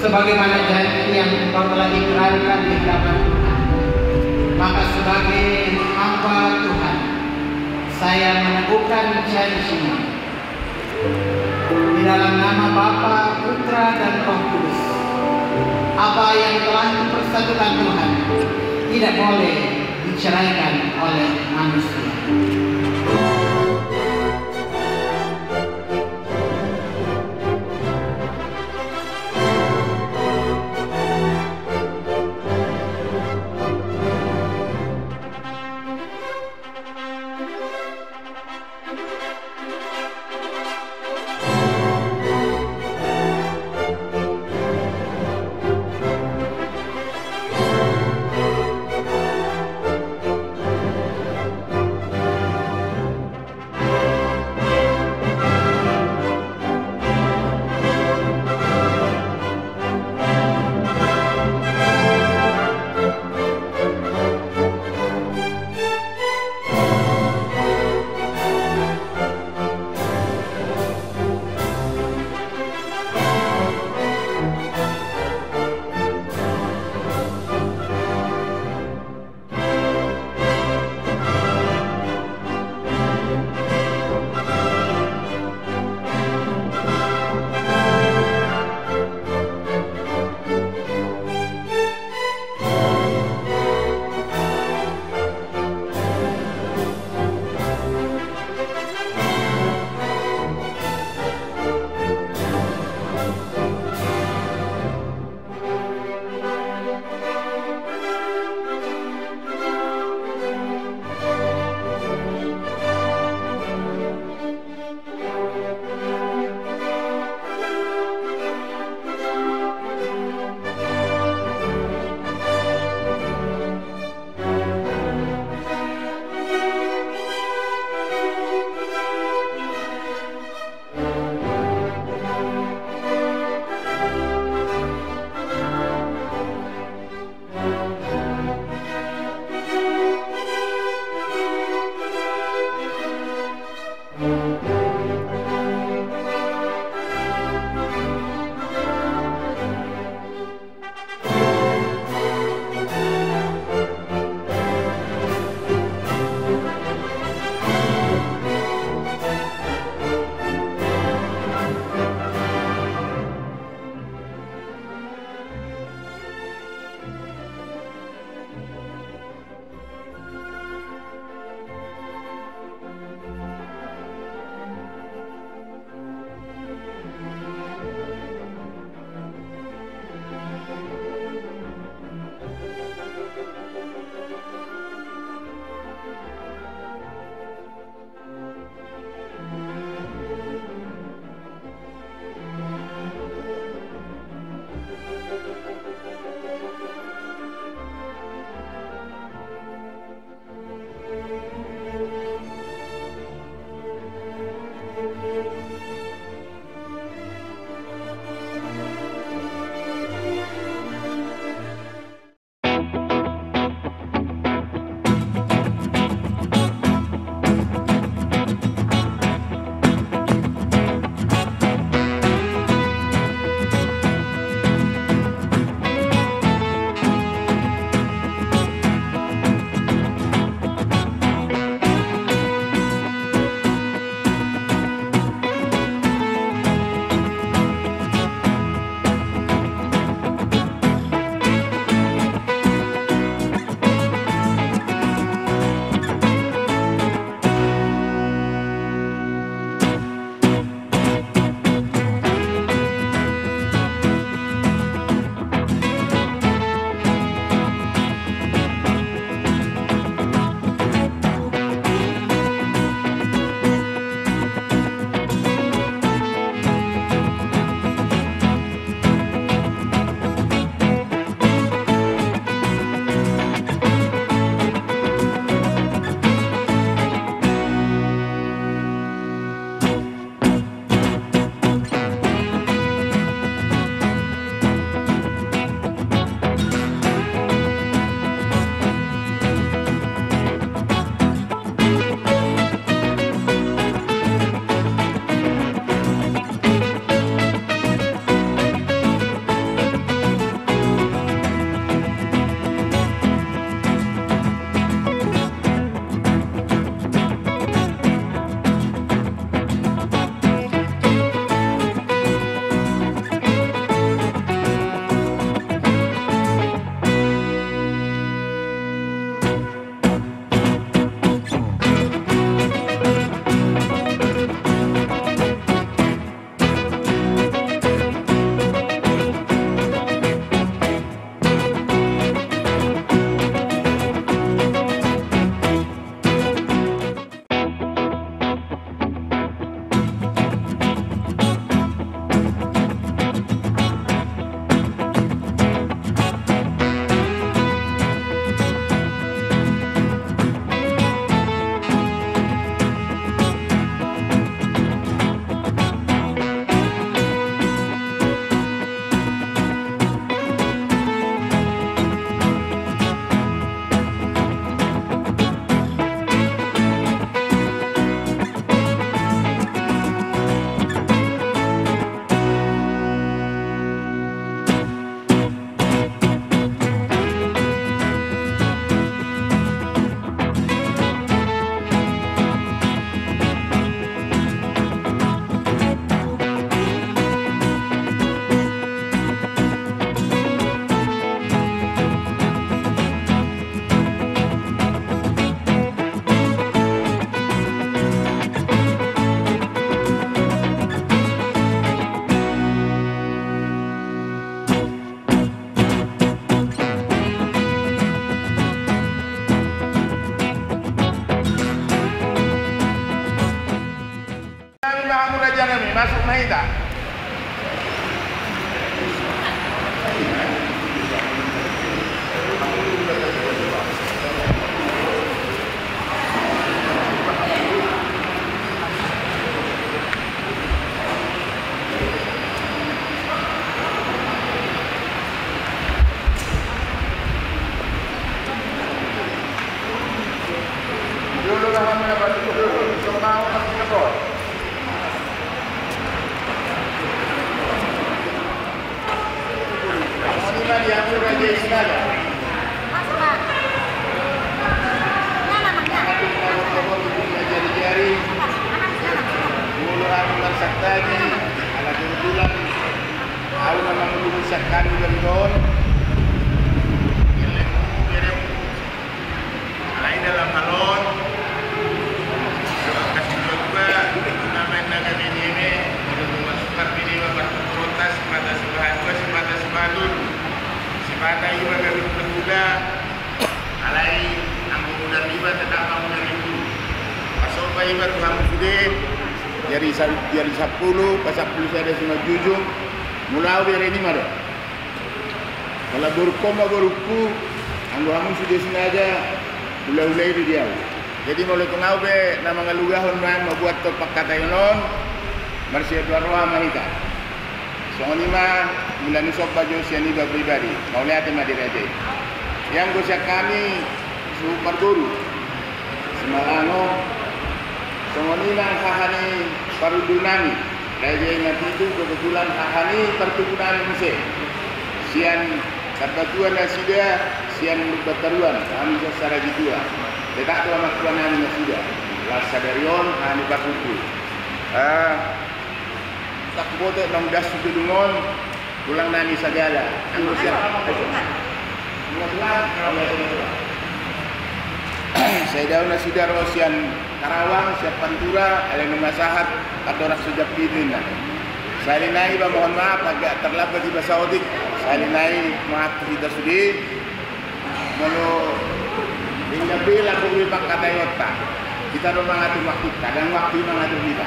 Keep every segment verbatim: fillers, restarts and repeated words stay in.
Sebagaimana janji yang Engkau telah ikrarkan di hadapan Tuhan, maka sebagai hamba Tuhan, saya meneguhkan janji-Nya di dalam nama Bapa, Putra, dan Roh Kudus. Apa yang telah dipersatukan Tuhan tidak boleh diceraikan oleh manusia. Mahita. Molo hami marsak tagi, ala kebetulan ahu na mangulungi sian hami gandon. Alai dalam hal on, dohot angka situa-tua, na maen na gabe ni eme, molo tung masuk harbini ma partuturonta, sipata sipahatua, sipata sipahatua, sipata iba gabe hulahula. Alai anggo muda niba tetap ma muda niba. Pasomba iba tu hamu sude, jari sa-, jari sampulu, pasampulu sada simanjujung, molo ahu bere nima do. Pala borungkon ma borungku, anggo hamu sude Sinaga, hulahula i do di ahu. Jadi molo tung ahu pe na mangalugahon ma mambuat pangkataion on, marsiadopan roha ma hita. Songon i ma, mula ni somba jo sian iba pribadi, mauliate ma di raja i. Ianggo sian hami suhut parboru Simalango, songon i nang haha ni parhundul nami, raja i na pitu, kebetulan haha ni partubu nami muse. Sian Tarbatuan nasida, sian Lumbantoruan, hami sian Saragitua. Tetap do amangtua nami nasida. Laos sadari on, haha ni parhundul. Ah, Ndang huboto naung das tu gedung on, tulang nami sagala. Anggo sian, sai dao nasida ro sian Karawang, sian Pantura, alai nunga sahat, andorang so jam pitu ninna. Sahali nai iba mohon maaf, agak terlambat iba saotik, sahali nai maaf tu hita sude. Molo inda bela boru i pangkataionta, hita do mangatur waktunta, ndang waktu i mangatur hita.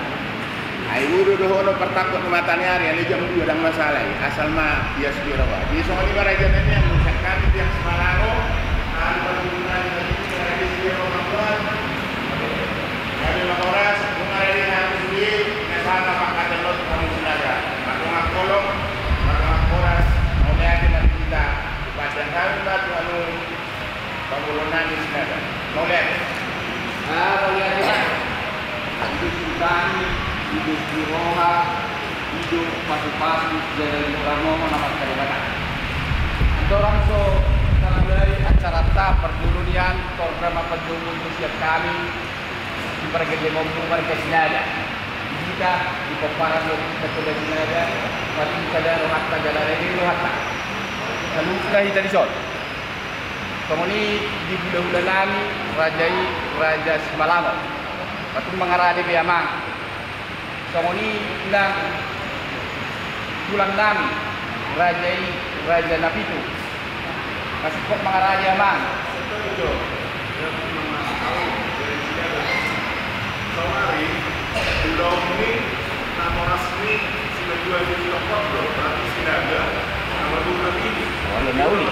Ai boi do dohonon partangkok ni mataniari, alai jam dua ndang masalah i, asal ma ias bira ba. Jadi songon i ma raja nami, anggo sian hami pihak Simalango, hami parhundul nami, hami pihak Simalango, hami ma horas, nunga rade hami sude, na sahat ma pangkataion on tu hamu Sinaga. Mardongan holong, mardongan horas, mauliate ma di hita. Padan hami ma tu hami, pangoluan nami Sinaga. Mauliate. Ah, mauliate ma. Ido sutani, ido siroha, ido pasupasu, jala ido ramomo na markarebanan. Andorang so tamulai acaranta parjolo nian, torna ma parjolo sian hami, di pargellengmu marga Sinaga. Di hita, di pomparan do hita marga Sinaga, marhite sada rohanta jala rade rohanta. Saluhutna hita dison. Songon i di hulahula nami, raja i, Raja Simalango. Patung mangarade be amang. Songon i nang tulang nami, raja i, Raja Napitu. Masingkop mangarade amang. Saonari, ulaon ni natorasni simatua ni tokot do, berarti Sinaga, nama dua ini. Wala nauli.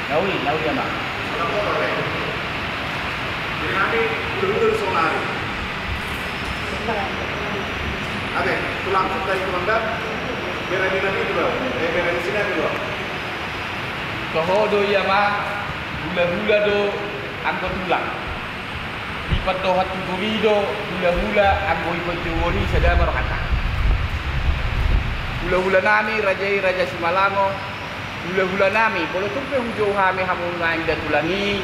Nauli, nauli amang. Jadi kami dulu saonari. Ate, tulang, tulang, tulang, bere ni Napitu do, eh, bere ni Sinaga do. Toho do i amang, hulahula do anggo tulang. Dipandohan tu tondi do hulahula anggo ingkon jouon i sada ma rohanta. Hulahula nami, raja i, Raja Simalango, hulahula nami, molo tung pe hujou hami hamu nuaeng da tulang i,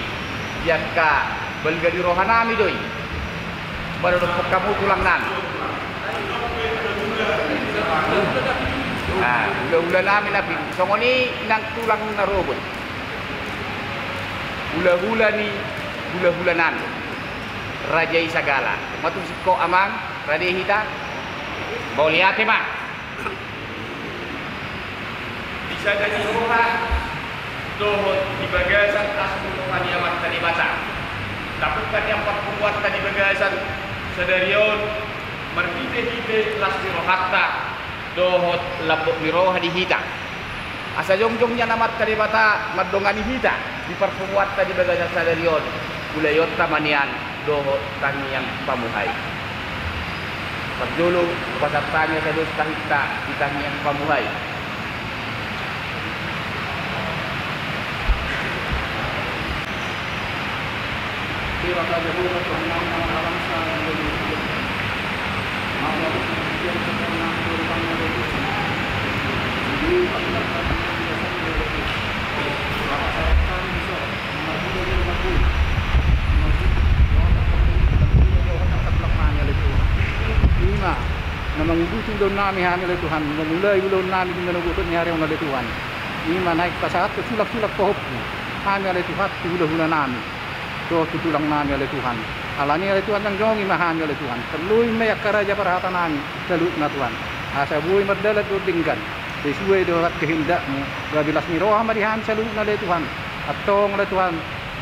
di angka balga ni roha nami do i. Molo dohot hamu tulang nami. Ah, hulahula nami na pitu. Songon i nang tulang na robot. Hulahula ni hulahula nami. Raja i sagala. Matusingkop amang, rade hita. Mauliate ma. Di sada ni roha, dohot di bagasan aspal roha ni Amanta Debata. Tabuka ni ampat punguanta di bagasan sadari on, Marhitehite las ni rohanta dohot lambok ni roha di hita, asa jongjong nian Amanta Debata mandongani hita di parpunguanta di bagasan sadari on. Ulaonta ma nian dohot tangiang pamuhai. Parjolo, hupasahat hami asa dos tahinta di tangiang pamuhai. Ima na manguduti ulaonnami hami ale Tuhan, mamulai ulaonnami di manogot ni ari on ale Tuhan. Ima naeng pasahathon sulak-sulak pahompu hami ale Tuhan tu hula-hulanami dohot tu tulangnami ale Tuhan. Alani ale Tuhan, jongjongi ma hami ale Tuhan. Parloi ma i angka raja parhatanami saluhutna Tuhan, asa boi mardalan dohot denggan sesuai dohot kehendakmu. Gabe las ni roha ma di hami saluhutna ale Tuhan. Antong ale Tuhan,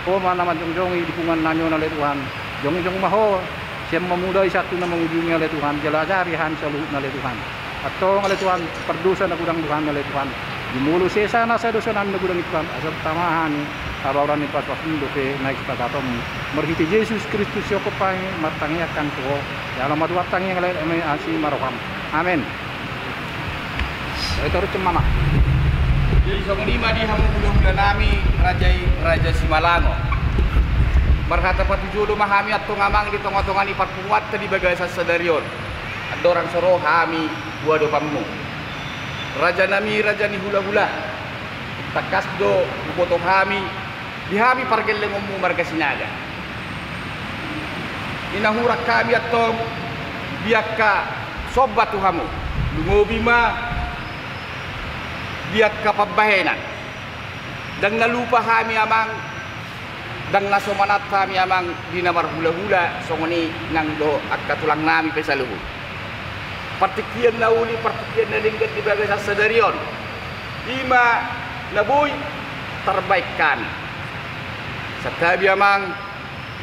Ho ma na manjongjongi di punguannami on ale Tuhan. Jongjong ma Ho sian mamulai sahat tu na mangujungi ale Tuhan, jala ajari hami saluhutna ale Tuhan. Antong ale Tuhan, pardosa na godang do hami ale Tuhan. Jumolo sesa nasa dosanami na godang i Tuhan, asa tama hami habaoran ni pasupasu dope na sipasahatonmu. Marhite Jesus Kristus sihophop hami martangiang tu Ho. Jalo ma Tuhan, tangiang ale nami asi ma roham. Amen. Jadi torus cemama. Jadi songon i ma di hamu hula-hulanami, raja i Raja Simalango. Marhata patujolo ma hami antong amang di tonga-tonga ni parpunguanta di bagasan sadari on. Andorang so ro hami tu adopanmu, rajanami raja ni hula-hula, tangkas do huboto hami di hami pargellengonmu marga Sinaga. Di na hurang hami antong di angka somba tu hamu, lumobi ma di angka pambahenan. Ndang na lupa hami amang, ndang na so manat hami amang di na marhula-hula songon i nang dohot angka tulangnami pe saluhut. Partingkian na uli, partingkian na denggan di bagasan sadari on, i ma na boi tarbaen hami. Santabi amang,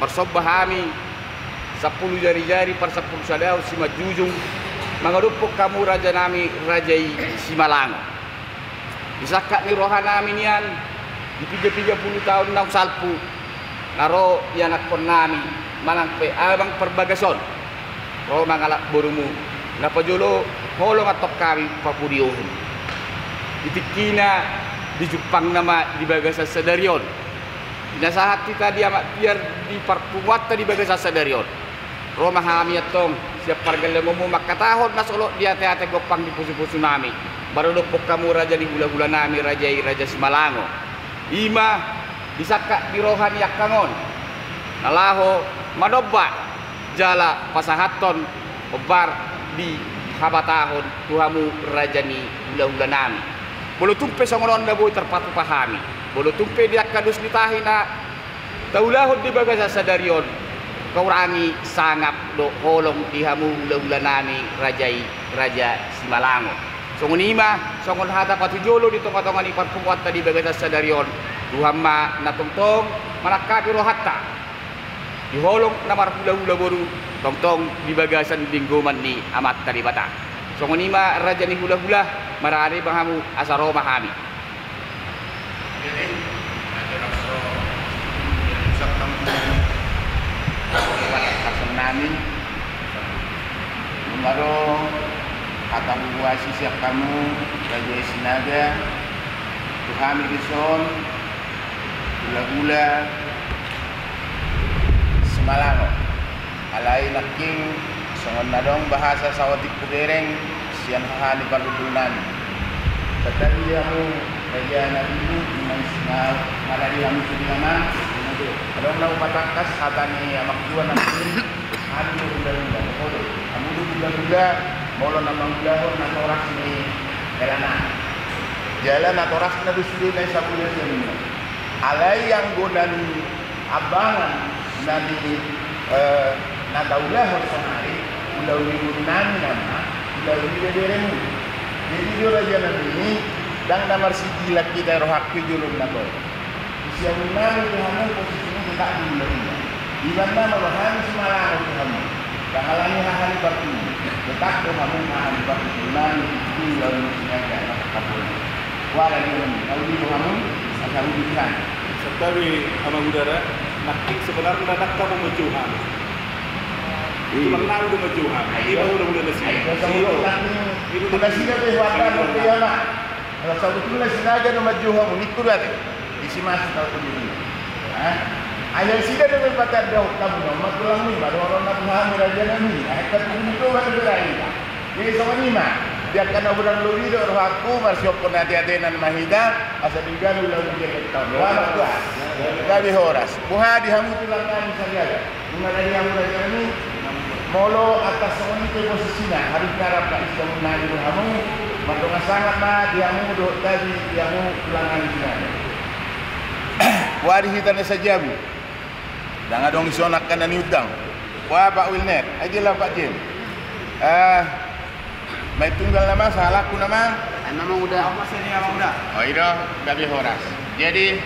marsomba hami sampulu jari-jari parsampulu sadahon simanjujung mangadophon hamu rajanami raja i Simalango. Di sangkap ni rohanami nian, di piga-piga pulu taon naung salpu, na ro ianakkonnami manang pe amang parbagas on, ro mangalap borumu, na pajolo holong antong hami papudiohon. Di tingkina, di jumpangna ma di bagasan sadari on, di na sahat hita di amak piar di parpunguanta di bagasan sadari on, ro ma hami antong sian pargellengonmu mangkatahon na solot di ate-ate gompang di pusu-pusunami maradophon hamu raja ni hula-hulanami raja i Raja Simalango. I ma di sangkap ni roha ni angkang on na laho manomba jala pasahathon hombar di habatahon tu hamu raja ni hula-hulanami. Molo tung pe songon on na boi tarpatupa hami, molo tung pe di angka dos ni tahi na taulahon di bagasan sadari on, hurangi sangap dohot holong di hamu hula-hulanami raja i Raja Simalango. Songon i ma songon hata patujolo di tonga-tonga ni parpunguanta di bagasan sadari on, Tuhan ma na tongtong manangkapi rohanta di holong na marhula-hula boru, tongtong di bagasan denggoman ni Amanta Debata. Songon i ma raja ni hula-hula, marade ma hamu asa ro ma hami. Jadi, na dorang so, jadi, siap kamu. Lewat pasanami. Numaro, hata huhuasi siap kamu, raja i Sinaga, tu hami dison, hula-hula Simalango. Alai nangkin songon na adong bahasa saotik hubereng sian haha ni parhundulnami. Santabi hamu raja na tubu, na, na, na, na, adong na hupatangkas hata ni amak tua nangkin. Hamu do hula-hula, hamu do hula-hula, molo na mangulahon natorasna i hela na. Jala natorasna do sude na i sabulan sian i. Alai anggo na ni ambangan na ni, eh, na taulahon sonari, ulaon ni borunami nama, ulaon ni beberemu. Jadi do rajanami, ndang na marsijilang hita i rohangku i jolom na to. Sian nami tu hamu posisimu tetap di ulaon. Iban nama rohami Simalango tu hamu. Tahalani haha ni partubu, tetap do hamu haha ni partubu nami di tinggal di Sinaga na kapolna. Wala di hamu, tahu di hamu, asa hudut kan. Santabi, Amang Udara, nangkin sebenarna ndang hamu manjou hami. Iya. Tulang nami do manjou hami. Iya. Ima ula-ula nasida. Iya, sama ula-ula nasida. Ula nasida be huadan, iya, Pak. Kalau sabotulna Sinaga do manjou hamu, ningku do ate. Isi masuk kalau tu diri. Hah? Ayo sida do be patandahon hamu, nama tulangmu, baru orang nak hamu raja nami. Ayo kan tu diri do baru berakhir. Jadi songon i ma, di angka na godang lobi do rohangku, marsihophon ate-atean ma hita, asa di ganup ulaon di dia keton. Wah, mak tua. Gabe horas. Boha di hamu tulang nami sariaga. Nunga dari hamu raja nami, molo atas songon i pe posisina, harus ngarap ka isi hamu nari do hamu, mardongan sangap ma di hamu dohot tabi di hamu tulang nami sariaga. Wari hita na sajabu. Ndang adong ison angka na niundang. Wah, Pak Wilner, aja lah Pak Jem. Eh, Main tunggal nama, sahalakku nama. Nama Uda. Apa sih nama Uda? Oh, i do, gabe horas. Jadi,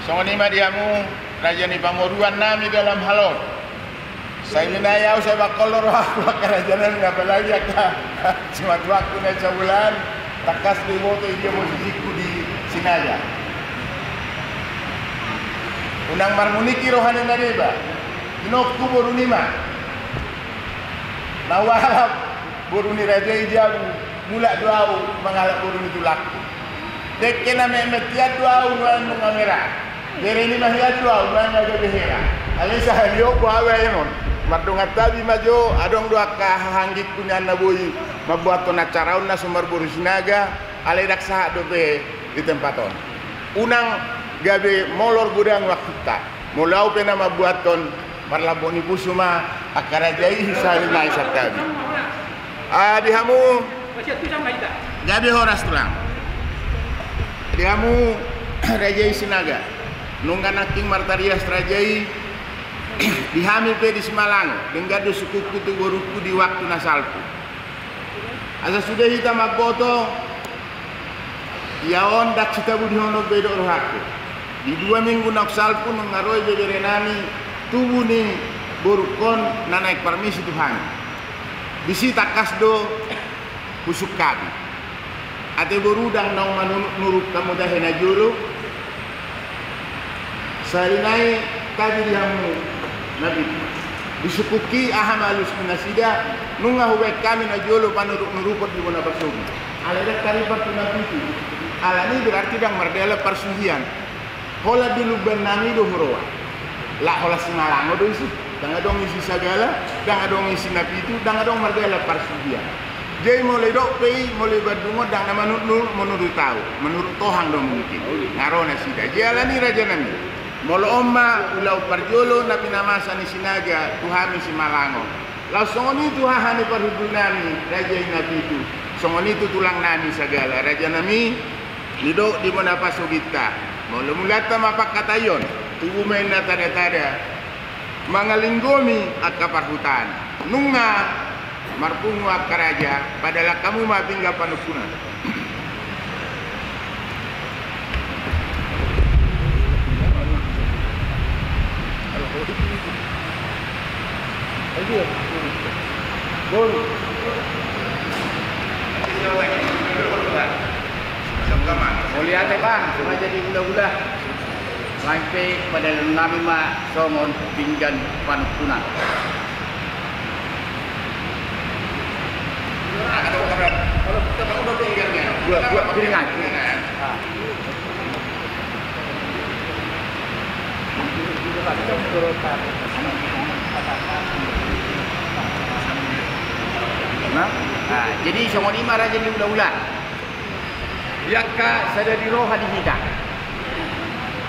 songon i ma di hamu, raja ni pamoruan nami dalam hal on. Sai minai au, sai bakkolor au, angka raja nami, apalagi angka simatuakku na sabulan, tangkas do diboto i dia posisingku di Sinaga. Unang marmuniki roha ni na deba. Inokku boru ni ma. Na hualap boru ni raja i jabu, mulak do au mangalap boru ni tulangku. Dengke na metmet hian do au nuaeng nunga mera. Bere ni ma hian do au nuaeng gabe hera. Alai sahali on boha baenon. Mardongan tabi ma jo, adong do angka hahanggingku nian na boi mambuathon acara on na so marboru Sinaga, alai ndang sahat dope di tempat on. Unang gabe molor godang waktunta. Molo au pe na mambuathon, marlambok ni pusu ma angka raja i sahali nai santabi. Ah, di hamu, gabe horas tulang. Di hamu raja i Sinaga, nunga nangkin martarias raja i. Di hami pe di Simalango, denggan do sungkunku tu borungku di waktu na salpu. Asa sude hita mamboto, ia on ndang sitabudihonon be didok rohangku. Di dua minggu naung salpu nunga ro ibebere nami tubu ni borungkon na naeng parmisi tu hami. Disi tangkas do husungkapi. Ate boru, ndang naung manuruk-nuruk hamu tahe na jolo. Sahali nai tabi di hamu na pitu. Di sungkunki aha ma alus ni nasida, nunga hubaen hami na jolo panuruk-nurukon di bona pasogit. Alai ndang taripar tu na pitu. Alani berarti ndang mardalan parsuhian. Holan di lumban nami do huroha. Lak holan Simalango do isi. Ndang adong isi Sagala, ndang adong isi na pitu, ndang adong mardalan parsuhian. Jadi molo idok pe i, molo i Bandung on ndang na manuruk-nuruk manurut au, manuruk tohang do mungkin. Nga ro nasida. Jadi alani raja nami, molo on ma ulaon parjolo na pinamasa ni Sinaga tu hami Simalango. Laos songon i tu haha ni parhundul nami, raja i na pitu. Songon i tu tulang nami Sagala, raja nami. Didok di bona pasogitta, molo mulaanta ma pangkataion, tubu ma inna tada-tada mangalinggomi angka parhutaan. Nunga marpungu angka raja, padalan hamu ma pinggan panungkunan. Mauliate, Bang, so na jadi hula-hula. Lain pe padalan nami ma songon pinggan panungkunan. Buat, buat piringan. Ah. Nah, nah, jadi songon i ma raja ni hula-hula. Di angka sada di roha di hita,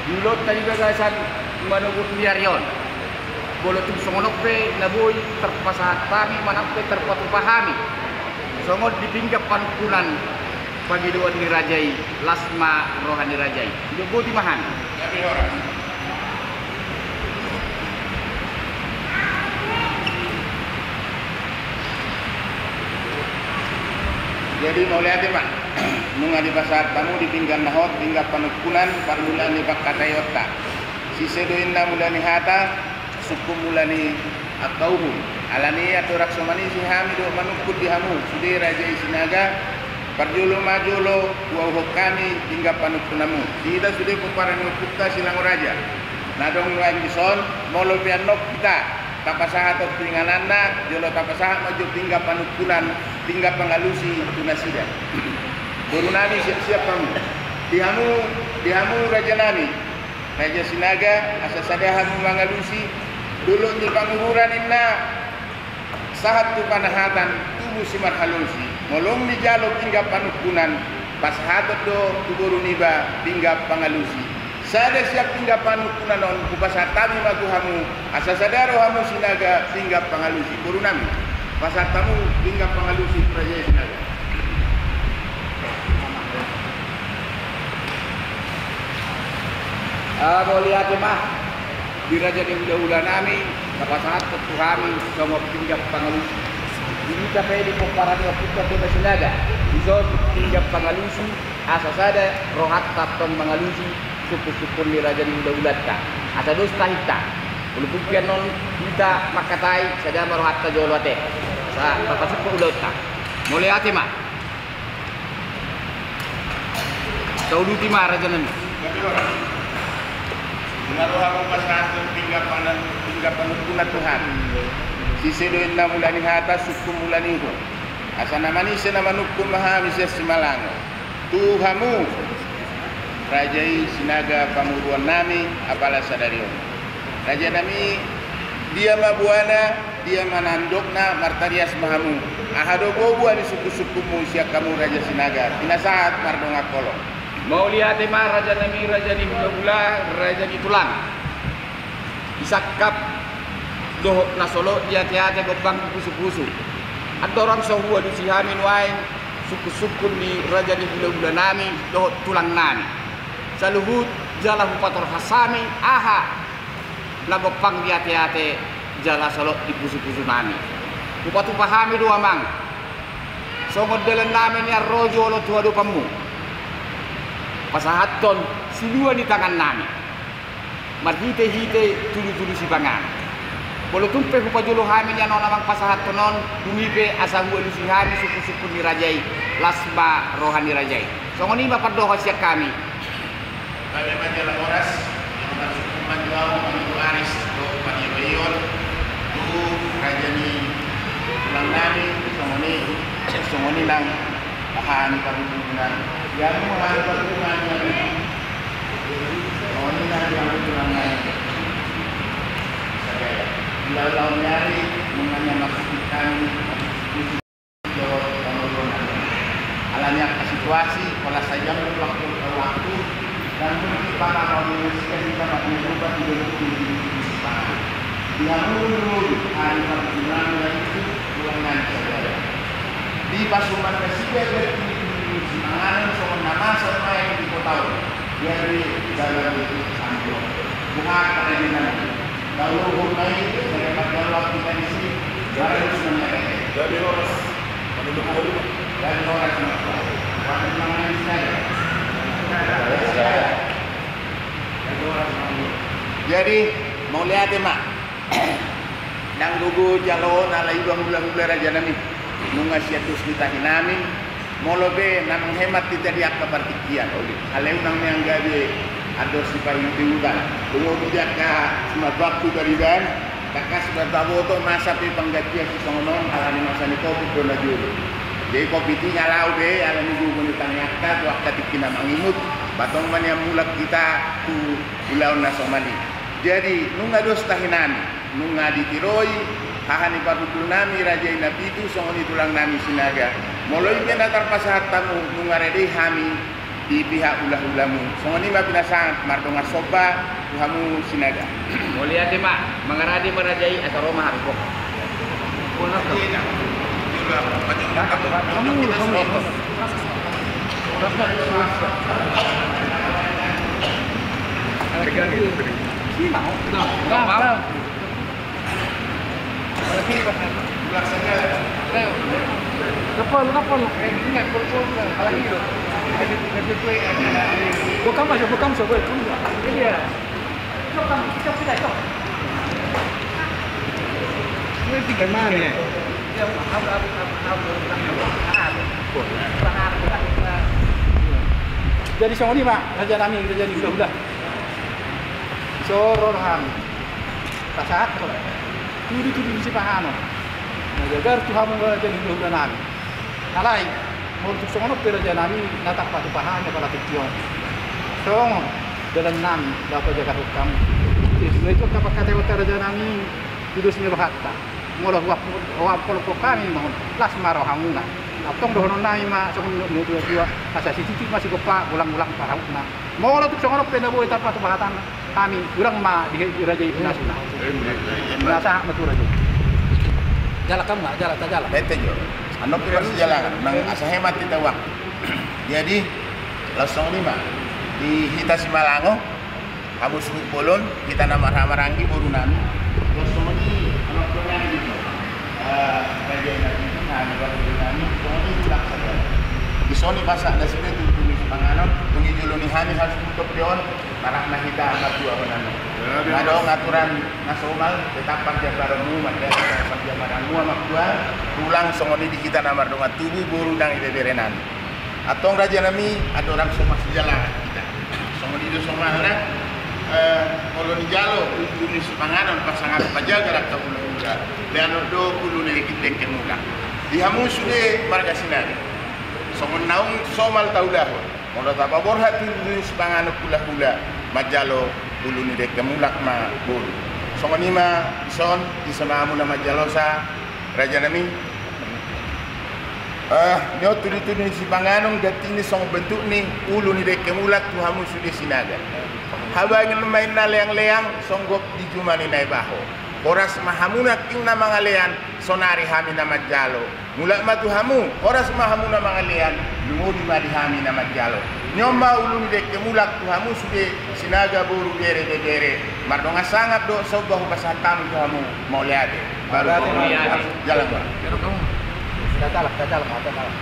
di ulaonta di bagasan manogot ni ari on. Molo tung songon on pe na boi tarpasahat hami manang pe tarpatupa hami songon di pinggan panungkunan pangidoan ni raja i, las ma roha ni raja i. Didok boti ma hami. Jadi mauliate ma, nunga dipasahat hamu di pinggan na hot, pinggan panungkunan, parmulaan ni pangkataionta. Sise do inna mula ni hata, sungkun mula ni angka uhum. Alani i andorang so manisi hami dohot manungkun di hamu sude raja i Sinaga, parjolo ma jolo huauhon hami pinggan panungkunanmu. Di hita sude pomparan ni ompunta Silango Raja na adong nuaeng dison, molo pe annon hita tapasahathon tu ingananna, jolo tapasahat ma jo pinggan panungkunan, pinggan pangalusi tu nasida. Borunami, siap-siap hamu. Di hamu, di hamu rajanami, raja Sinaga, asa sada hamu mangalusi, dolok ni Panguburan ninna, sahat tu Panahatan, tubu simarhalosi. Molo dung dijalo pinggan panungkunan, pasahathon do tu boru niba pinggan pangalusi. Sada sian pinggan panungkunan on hupasahat hami ma tu hamu, asa sada rohamu Sinaga pinggan pangalusi. Borunami, pasahat hamu pinggan pangalusi tu raja i Sinaga. Ah, mauliate ma di raja ni hulahulanami, na pasahathon tu hami songon pinggan pangalusi. Di hita pe di pomparan ni ompunta Sinaga, dison pinggan pangalusi, asa sada rohanta tong mangalusi sungkunsungkun ni raja ni hulahulanta. Asa dos tahinta. Molo tung pe annon hita mangkatai, sada ma rohanta jolo ate. Asa tapasungkun ulaonta. Mauliate ma. Tauduti ma rajanami. Nunga ro hamu pasahathon pinggan panungkunan tu hami. Sise do inna mula ni hata, sungkun mula ni uhum. Asa na manise na manungkun ma hami sian Simalango. Tu hamu raja i Sinaga pamoruonnami, apala sadari on. Rajanami, dia ma boana, dia ma nandokna, martarias ma hamu. Aha do boa ni sungkunsungkunmu sian hamu raja Sinaga? Pinasahat mardongan holong. Mauliate ma rajanami, raja ni hulahula, raja ni tulang. Di sangkap dohot na solot di ateate, gombang di pusupusu. Andorang so hualusi hami nuaeng sungkunsungkun ni raja ni hulahulanami dohot tulangnami. Saluhut jala hupatorhas hami aha na gombang di ateate jala solot di pusupusunami. Hupatupa hami do amang, songon dalannami nian ro jolo tu adopanmu, pasahathon silua ni tangannami marhitehite tudutudu sipanganon. Molo tung pe hupajolo hami nian on amang pasahathon on, dung i pe asa hualusi hami sungkunsungkun ni raja i, las ma roha ni raja i. Songon i ma pandohan sian hami. Gabe ma jala horas, jala horas, manjalo au, manjalo aris, dohot paniobaion tu raja ni tulangnami, songon i, songon i nang aha ni parhundulna. Jadi, aha ni parhundulna, songon i nang di parhundulna. Sadari, ulaon ni ari, nunga nian maksud hami, Alani angka situasi, pola saja waktu, waktu, dan mungkin para komunikasi kita masih lupa tidak. Di hulu hari perkenalan itu ulangan saja. Di pasuman nasida dari ini, semangat sama nama sama yang di kota. Jadi dalam itu sambil bukan kerajinan. Lalu rumah itu saya pakai waktu tadi sih. Jadi horas. Jadi, mauliate ma. Ndang gogo jaloon ala iba hulahula rajanami. Nunga sian dos ni tahinami. Molo pe na manghemat hita di angka partingkian. Alai unang nian gabe andor sipaihut-ihutan. Gogo di angka simatbangku tariban. Tangkas do taboto masa pe panggantian sisongon on, alani masa ni covid do na jolo. Jadi covid i nga laho be, alani gogo ni tangiangta tu angka tingki na mangihut, ba tong ma nian mulak hita tu ulaon na somal i. Jadi nunga dos tahinami, nunga ditiroi haha ni parhundulnami raja i na pitu songon i tulangnami Sinaga. Molo i pe na tarpasahat hamu, nunga rade hami di pihak hulahulamu. Songon i ma pinasahat mardongan somba tu hamu Sinaga. Mauliate ma, mangarade ma raja i asa ro ma harumpok. Jadi songon i ma raja nami, raja ni hulahula. So ro hami pasahat ho tudu-tudu ni sipanganon na jagar tu hamu raja ni hulahula nami. Alai molo tung songon on pe raja nami, na tapatupa hami apala tingki on. Songon dalan nami laho pajagahon hamu. Jadi sude i tu angka pangkataion raja nami, tudos ni rohanta. Molo huap, huap polopok hami ma on, las ma rohamuna. Antong dohonon nami ma songon na tua-tua, asa sititik ma sigompa, golang-golang pangarahutna. Molo tung songon on pe na boi tapatupa hata hami, hurang ma di raja i nasuna. Na sahat ma tu raja i. Jala kam ma, jala ta jala. Bete jo. Annon pe marsijalangan nang asa hemat hita waktu. Jadi laos songon i ma di hita Simalango, hamu suhut bolon, hita na marhahamaranggi boru nami. Laos songon i, amangboru nami, eh, raja i na tutu nami, boru nami, songon i tulang saudara. Dison i pasahat na sude tutu ni sipanganon, dung i jolo ni hami harus tutup di on, marhahang hita martua honan. Adong aturan na somal, tetap parjabaranmu, marjabaranmu amangboru, tulang songon i di hita na mardongan tubu, boru nang ibebere nami. Antong raja nami, andorang so marsijalangan hita, songon i do somalna, eh, molo nijalo tutu ni sipanganon, pasangapi pajagar angka hulahula, lehonon do ulu ni dengke mulak. Di hamu sude marga Sinaga, songon naung somal taulahon, molo tapaborhat tutu ni sipanganon hulahula, manjalo ulu ni dengke mulak ma boru. Songon i ma dison, ise ma hamu na manjalosa, raja nami. Eh, nion tudu-tudu ni sipanganon, ganti ni songon bentuk ni ulu ni dengke mulak tu hamu sude Sinaga. Habangen ma inna leang-leang, songgop di juma ni na ibaho. Horas ma hamu nangkin na mangalean, sonari hami na manjalo. Mulak ma tu hamu, horas ma hamu na mangalean, lumodi ma di hami na manjalo. Nion ma ulu ni dengke mulak tu hamu sude Sinaga boru bere bebere. Mardongan sangap do somba hupasahat hami tu hamu, mauliate. Baru mauliate. Jalan gua. Datalak, datalak, datalak.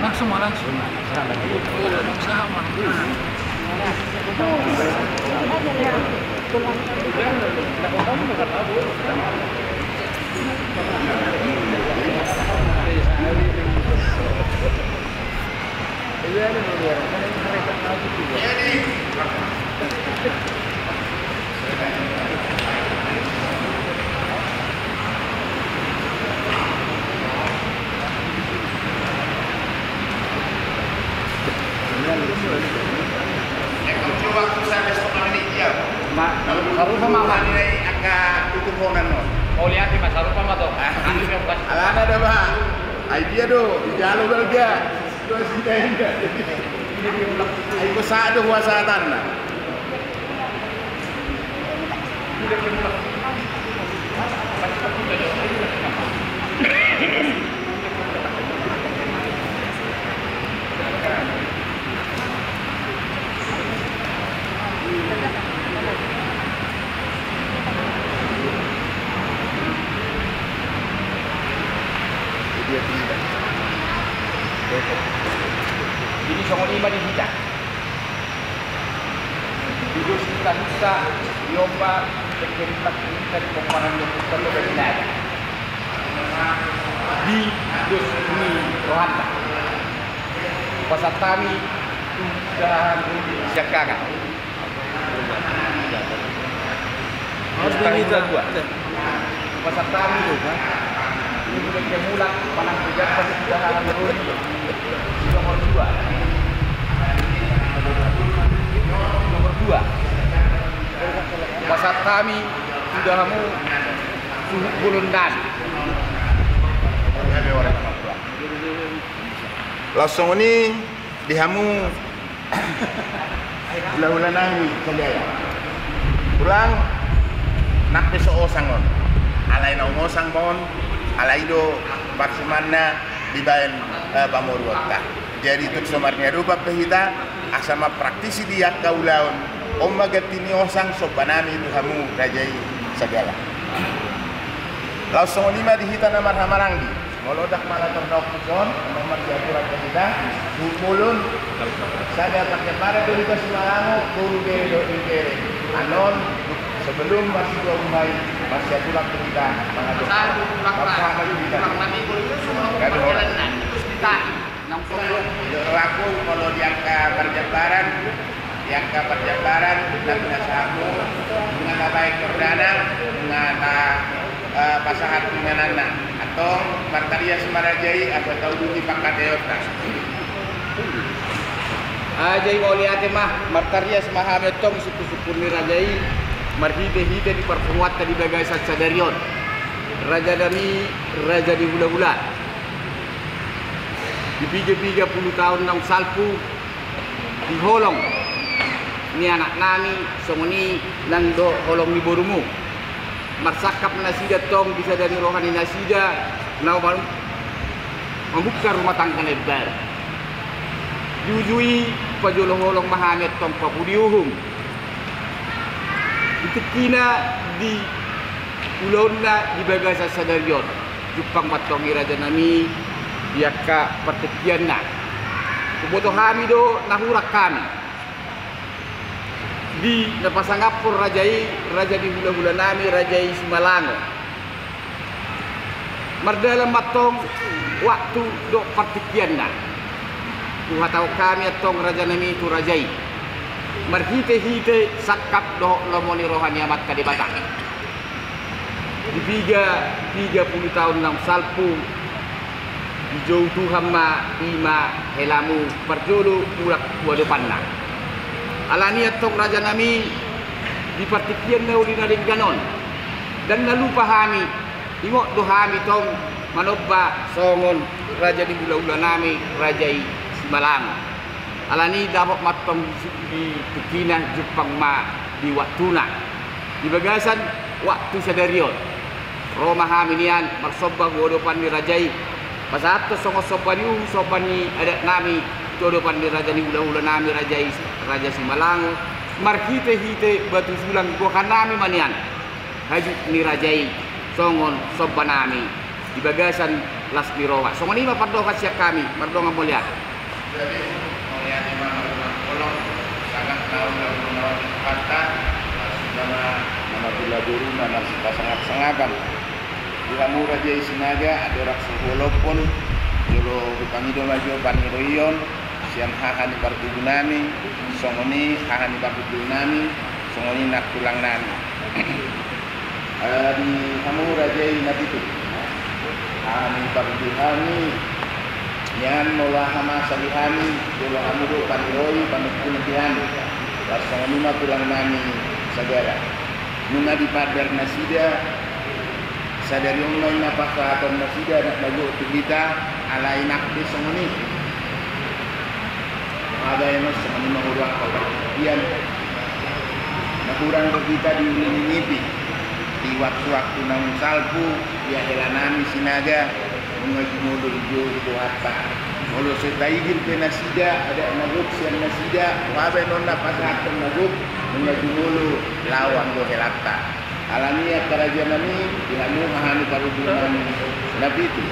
Langsung, langsung. Sarupa ma, Pak. Angka tutup honan, no. Mauliate, Pak, sarupa ma, to. Alana da, Pak. Ai dia do, dijalo balga. Ai, bosa do huasa tanna. Jadi songon i ma di hita. Di dos hita-hita, di omba, di hita, di pomparan, di hita, di hita. Di dos ni rohanta. Pasahat hami tu dahan ruli siangkangan. Harus tahun dua. Pasahat hami tu. Ini mulak manang pejabat tu dahan ruli. Nomor dua. Nomor dua. Pasahat hami tu dahamu suhut bolon nami. Laos songon i di hamu hulahula nami salelengleleng. Tulang, nang pe so osang on, alai naung osang ma on, alai do parsimanna dibaen, eh, pamoruonta. Jadi tung so marniadopan pe hita, asa mampraktisi di angka ulaon on ma ganti ni osang somba nami tu hamu raja i. Sagala. Laos songon i ma di hita na marhahamaranggi. Molo ndang mala tordok dison, amang marsiaturan tu hita, tu bolon, sada parjambaran do hita Simalango, tolu bere dohot niu bere. Annon, sebelum marsitua umai, marsiaturan tu hita, mangadopi. Marhahamaranggi hita. Gabe horas. Laku molo di angka parjambaran, di angka parjambaran, na pinasahatmu, nunga tabaen horjana, nunga ta, eh, pasahat ingananna. Antong, martarias ma raja i, asa taudut i pangkataionta. Ajai mauliate ma, martarias ma hami antong sungkunsungkun ni raja i, marhitehite di parpunguanta di bagasan sadari on. Raja nami, raja ni hulahula. Di piga-piga pulu taon naung salpu, di holong ni anak nami, songon i nang dohot holong ni borumu. Marsangkap nasida antong di sada ni roha ni nasida, na mam-, mambuka rumah tangga na imbaru. Di uju i pajolo holong ma hami antong papudi uhum. Di tingkina di ulaonna di bagasan sadari on. Jumpang ma antong i raja nami, di angka partingkianna. Huboto hami do na hurang hami. Di na pasangaphon raja i, raja ni hulahula nami, raja i Simalango. Mardalan ma antong waktu dohot partingkianna. Huhatahon hami antong raja nami tu raja i. Marhitehite sangkap dohot lomo ni roha ni Amanta Debata. Di piga, piga pulu taon naung salpu, dijou Tuhan ma i ma helamu parjolo mulak tu adopanna. Alani i antong raja nami, di partingkian na uli na denggan on, ndang na lupa hami, ingot do hami tong manomba songon raja ni hulahula nami, raja i Simalango. Alani i dapot ma antong di tingkina, jumpang ma di waktuna. Di bagasan waktu sadari on, ro ma hami nian marsomba tu adopan ni raja i. Pasahathon songon somba ni uhum, somba ni adat nami tu adopan ni raja ni hulahula nami, raja i, raja Simalango. Marhitehite batu sulang gohan nami ma nian hajut ni raja i songon somba nami di bagasan las ni roha. Songon i ma pandohan sian hami, mardongan mauliate. Jadi, mauliate ma, mardongan holong, sangat naung naung naung di Tuhanta, suda ma na marhula boru na marsipasangapsangapan. Di hamu raja i Sinaga, andorang so huolophon, jolo hupangido ma jo pangidoion sian haha ni partubu nami, songon i haha ni parhundul nami, songon i nang tulang nami. Eh, di hamu raja i na pitu, haha ni parhundul nami, nian molo aha masa di hami, jolo hamu do paniroi, panungkun di hami. Laos songon i ma tulang nami sagala. Nunga dipandar nasida, sadari on ma i na pasahaton nasida, anak na gok tu hita, alai nang pe songon i. Habaenon songon i ma hurang partingkian. Na hurang do hita di uli ni nipi. Di waktu-waktu naung salpu, di hela nami Sinaga, nunga jumolo dijou Tuhanta. Molo so taigil pe nasida, adat na gok sian nasida, habaenon na pasahathon na gok, nunga jumolo laho anggo helanta. Alani i angka raja nami, di hamu haha ni parhundul nami na pitu.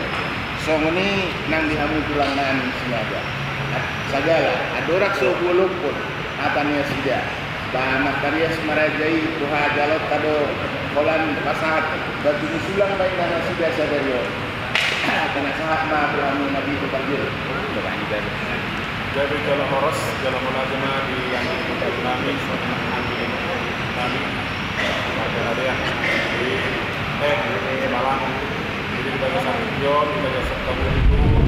Songon i nang di hamu tulang nami Sinaga. Sagala, andorang so huolophon hata ni nasida. Ba martarias ma raja i, tu hajaloonta do holan pasahat batu ni sulang ma inna nasida sadari on. Pinasahat ma tu hamu na pitu parjolo. Jadi jala horas, jala mauliate ma di anggi nami, anggi nami, marga Radean, di, eh, di Malang. Jadi di bagasan tingki on, di bagasan tingki on,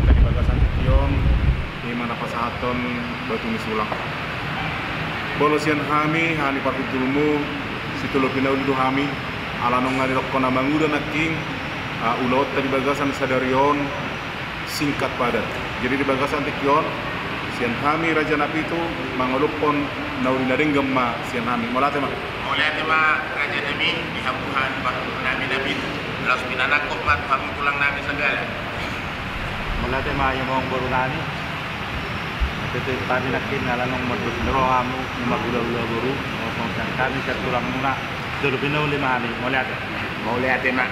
di bagasan tingki on, i ma na pasahathon batu ni sulang. Molo sian hami, haha ni parhundulmu, sitolopi na uli do hami, ala nunga didokkon na manguda nangkin, ah, ulaonta di bagasan sadari on, singkat padat. Jadi di bagasan tingki on, sian hami raja na pitu, mangolophon na uli na denggan ma sian hami. Mauliate ma. Mauliate ma raja nami, di hamu haha ni parhundul nami na pitu. Laos pinanangkok ma tu hamu tulang nami sagala. Mauliate ma i amang boru nami. Tete tami nangkin ala nunga mardos ni roha hamu, nunga marhulahula boru. Sian hami sian tulangmuna, jolo binahen ma hami, mauliate. Mauliate ma.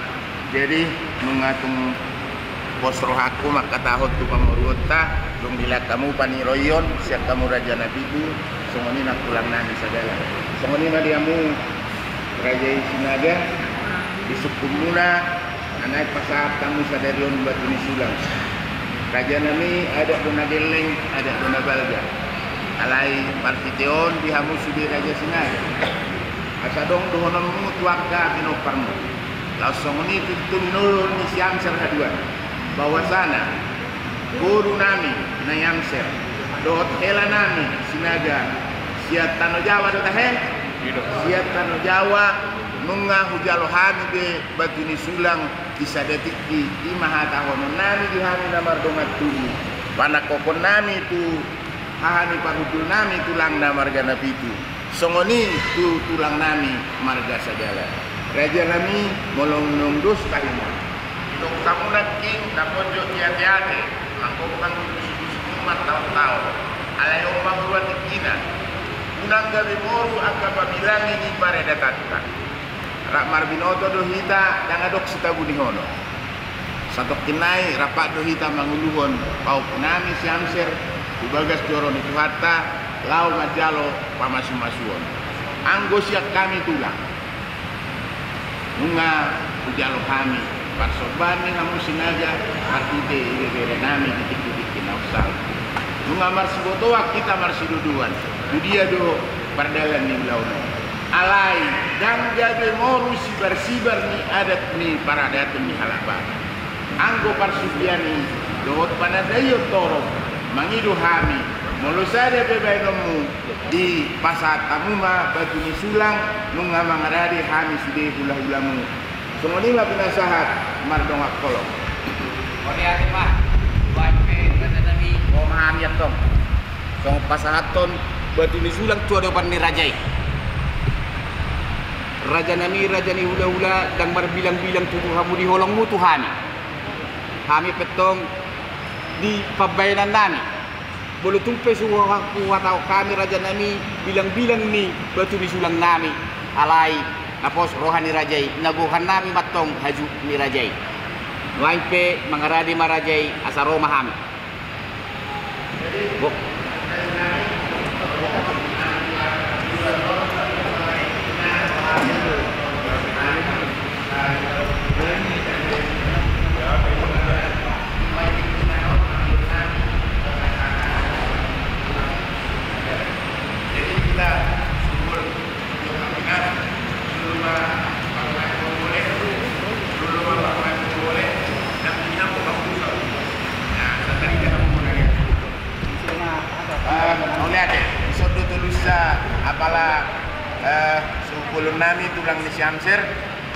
Jadi, nunga tung pos rohangku mangkatahon tu pamoruonta, dung dilehon hamu paniroion sian hamu raja na pitu, songon i nang tulang nami sadala. Songon i ma di hamu raja i Sinaga, di sungkunmuna, na naeng pasahat hamu sadari on batu ni sulang. Raja nami, adat do na gelleng, adat do na balga. Alai marhite on di hamu sude raja Sinaga, asa adong dohononmu tu angka pinomparmu. Laos songon i tu, tu tinadingan ni si Amser haduan, bahwasana boru nami na i Amser dohot hela nami Sinaga sian Tano Jawa do tahe? Sian Tano Jawa. Nunga hujalo hami be batu ni sulang di sada tingki. I ma hatahonon nami di hami na mardongan tubu, panangkokhon nami tu haha ni parhundul nami tulang na marga na pitu. Songon i tu tulang nami marga sadala. Raja nami, molo naung dos tahi ma, didok hamu nangkin na ponjot ni ate-ate, manggomgom di pusu-pusu martaon-taon. Alai on ma boru atik ina, unang gabe moru angka pabilangi ni paradatanta. Rap marbinoto do hita, ndang adong sitabunihonon. Satongkin nai rap do hita manguluhon pahompu nami si Amser tu bagas joro ni Tuhanta, laho manjalo pamasu-masuon. Anggo sian hami tulang, nunga hujalo hami parsombaon ni hamu Sinaga, marhite ibebere nami di tingki-tingki na unsal. Nunga marsibotoan hita marsidodoan, tu dia do pardalan ni ulaon on. Alai ndang gabe moru sibar-sibar ni adat ni paradaton ni halak Batak. Anggo parsugian i dohot panandaion torop, mangido hami, molo sada pe bahenonmu, dipasahat hamu ma batu ni sulang, nunga mangarade hami sude hula-hulamu. Songon i ma pinasahat mardongan holong. Mauliate ma. Baen pe batu nami. Ro ma hami antong songon pasahathon batu ni sulang tu adopan ni raja i. Raja nami, raja ni hula-hula, ndang marbilang-bilang tutu hamu di holongmu tu hami. Hami pe antong di pambahenan nami, molo tung pe so huhatahon hami raja nami bilang-bilang ni batu ni sulang nami, alai na pos roha ni raja i, na gohan nami ma antong hajut ni raja i. Nuaeng pe mangarade ma raja i, asa ro ma hami. Bo. Eh, mauliate, dison do tolusa apala, eh, sungkunon nami tulang ni si Amser,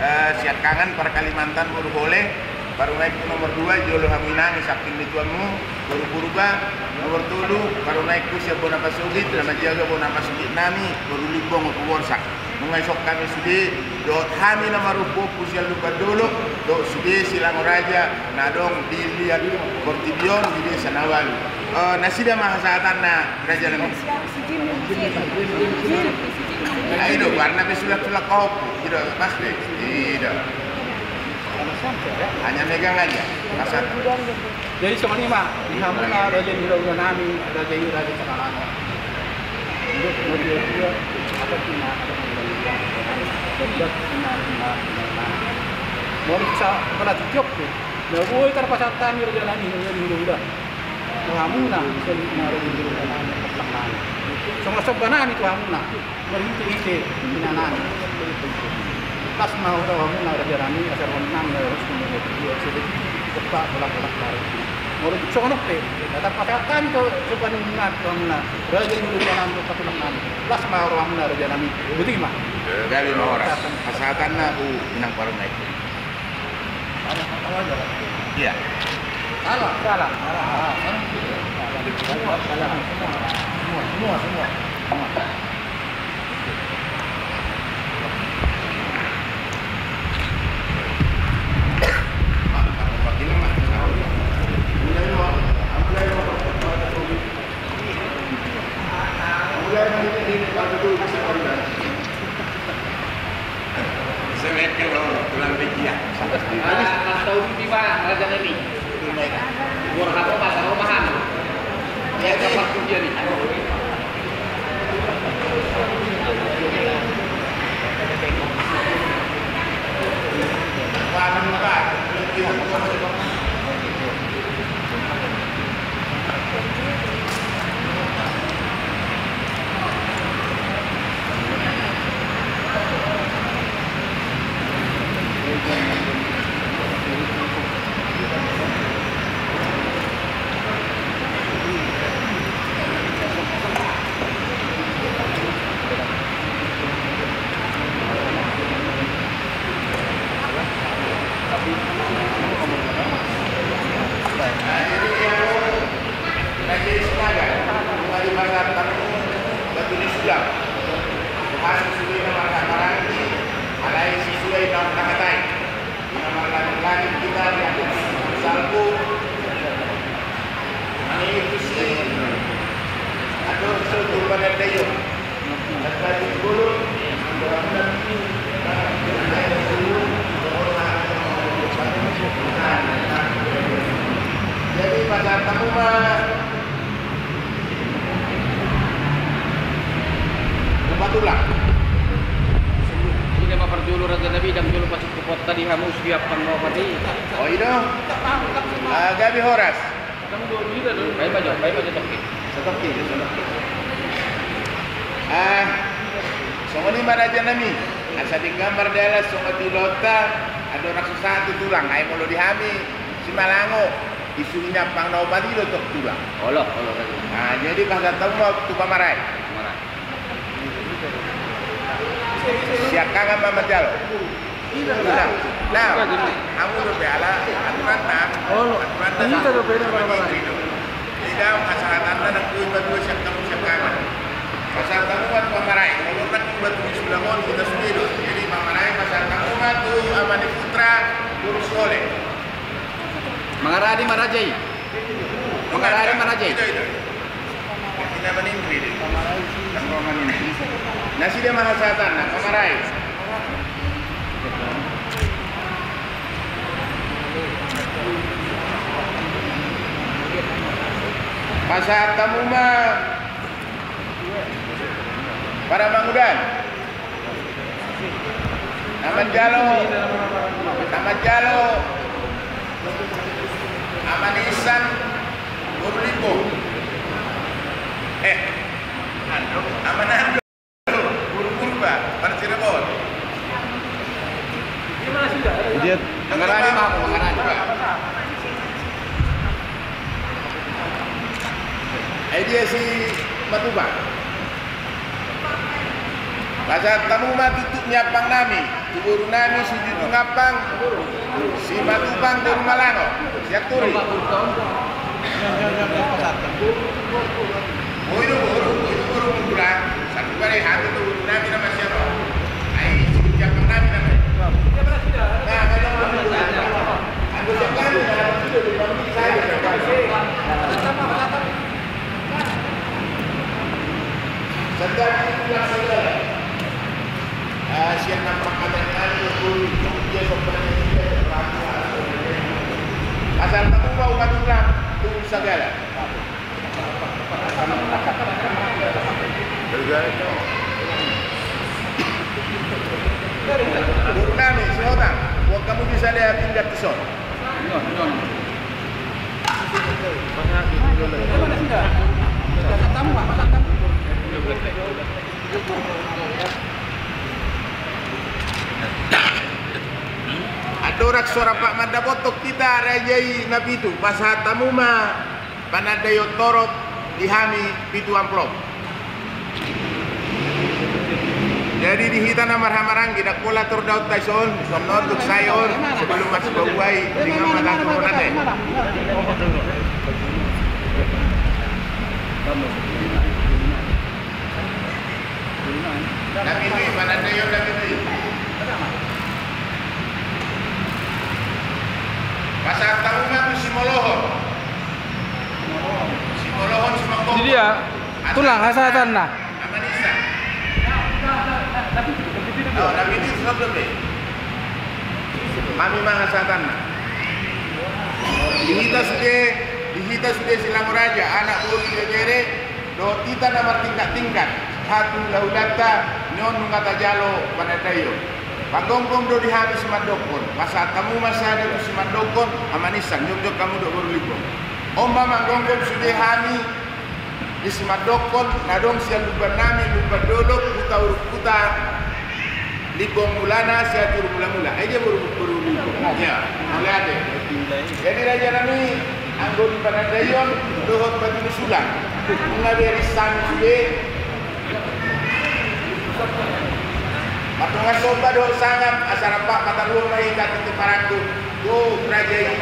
eh, Siangkangan, Parkalimantan, boru Hole, parumaenku nomor dua, jolo hamu inang i samping ni tuanmu, boru Purba, nomor tolu, parumaenku sian bona pasogit, na manjaga bona pasogit nami, boru Limbong, Ompu Borsak. Nunga dison hami sude, dohot hami na marompu sian Lumban Dolok, dohot sude silango raja na adong di liat portibi on di desa na ualu. Eh, nasida ma hasahatanna, raja nami. Ai do, warna pe sulat-sulat pahompu. I do, pas be. I do. Hanya megang aja. Pasat. Jadi songon i ma di hamuna raja ni hula-hula nami, raja i raja Sakalanga. Induk na dia dia, adat na, adat na dia dia. Adat na, na, na, na. Molo sa, pala tiop tu. Na boi tarpasahat hami raja nami, raja ni hula-hula. Tu hamuna, songon i ma raja ni hula-hula nami, adat nami. Songon somba nami tu hamuna. Marhite-hite inanami. Las ma rohamuna raja nami, asa rohamuna na ros muna dia, sedikit cepat bolak-bolak baru. Molo songon on pe, tetap pakai hami tu sopan inanami, raja ni hula-hula nami, tu tulang nami. Las ma rohamuna raja nami. Betul ma. Gabe ma horas. Pasahatanna tu inang parumaen. Iya. Salah. Salah. Salah. Salah. Semua, semua, semua. Alai sesuai dalam kata-kata. Ima marlangit-langit hita di atas salpu. Mangikuti atau so turban ada yo. Tadi dulu. Jadi pasahat hamu ma. Upa tulang. Sude ma parjolo raja na bidang jolo pasuk. Kota di hamu siap pangobati. Oh, i do. Ah, gabe horas. Baen ma jo, baen ma jo topi. Satopi, satopi. Ah, songon i ma raja nami. Asa denggan mardalan songon di lonta, andorang so sahat tu tulang, ai molo di hami, Simalango, isungin ampang na opat i do tok tulang. Olo, olo, raja. Ah, jadi pasahat hamu ma tu pamarai. Pamarai. Siangkangan ma manjalo. Nah, nah, hamu dope ala aturanna. Aturanna. Jadi hamu pasahatanna nang dua, siangkangan. Pasahat hamu ma tu pamarai. Molo nang dua tu sulangon hita sude do. Jadi pamarai pasahat hamu ma tu ama ni putra, boru Sihole. Mangaradi ma raja i. Mangaradi ma raja i. Nasida ma hasahatanna, pamarai. Pasahat hamu ma. Para mangudan. Na manjalo, na manjalo. Ama ni insan, boru Limbo. Eh, ama ni insan, boru Purba, Parcirebon. Dia mangaradi ma, mangaradi. Eh, dia si Matupang. Pasahat hamu ma tutup ni ampang nami, tu boru nami si Bitung Ampang, si Matupang boru Malango, si Anturi. Boi do boru, boi do boru Mura, satu kali hami tu boru nami nama siapa? Ai, si ampang nami nama. Nah, kalau aku siapa? Aku siapa? Sadari tulang sagala. Ah, sian na pangkataion nami, dia sopan dia. Pasahat hamu ma upa tulang tu sagala. Boru nami, si Hotang, buat hamu bisa lihat tinggal tu son. Andorang so rap mandapothon hita raja i na pitu, pasahat hamu ma. Panandaion torop di hami pitu amplop. Jadi di hita na marhahamaranggi, ndang pola tor daonta dison, songon on tuk sai on, sebelum masuk bau ai, dengan mata turun ate. Nami tu i, panandaion nami tu i. Pasahat hamu ma tu Simolohon. Simolohon, Simongkongkon. Di dia, tulang hasahatanna. Ama ni insan. Oh, nami tu i, songon dope. Hami ma hasahatanna. Di hita sude, di hita sude Silango Raja, anak boru ni bebere, Dohot hita na martingkat-tingkat, hata hulahulanta, on nunga tajalo panandaion. Panggonggom do di hami simandokkon, pasahat hamu ma sada tu simandokkon, Amanisan, jongjong hamu dohot boru Limbong. On ma manggonggom sude hami di simandokkon, na adong sian lumbannami, Lumban Dolok, Huta Uruk Huta, Limbong Mulana, Sianjur Mulamula. Ai dia boru, boru Limbong. Ya, mauliate. Jadi rajanami, anggo di panandaion dohot batu ni sulang, nunga bere sangap sude. Mardongan somba dohot sangap, asa rap pataruhon ma hita titi marangkup tu raja i.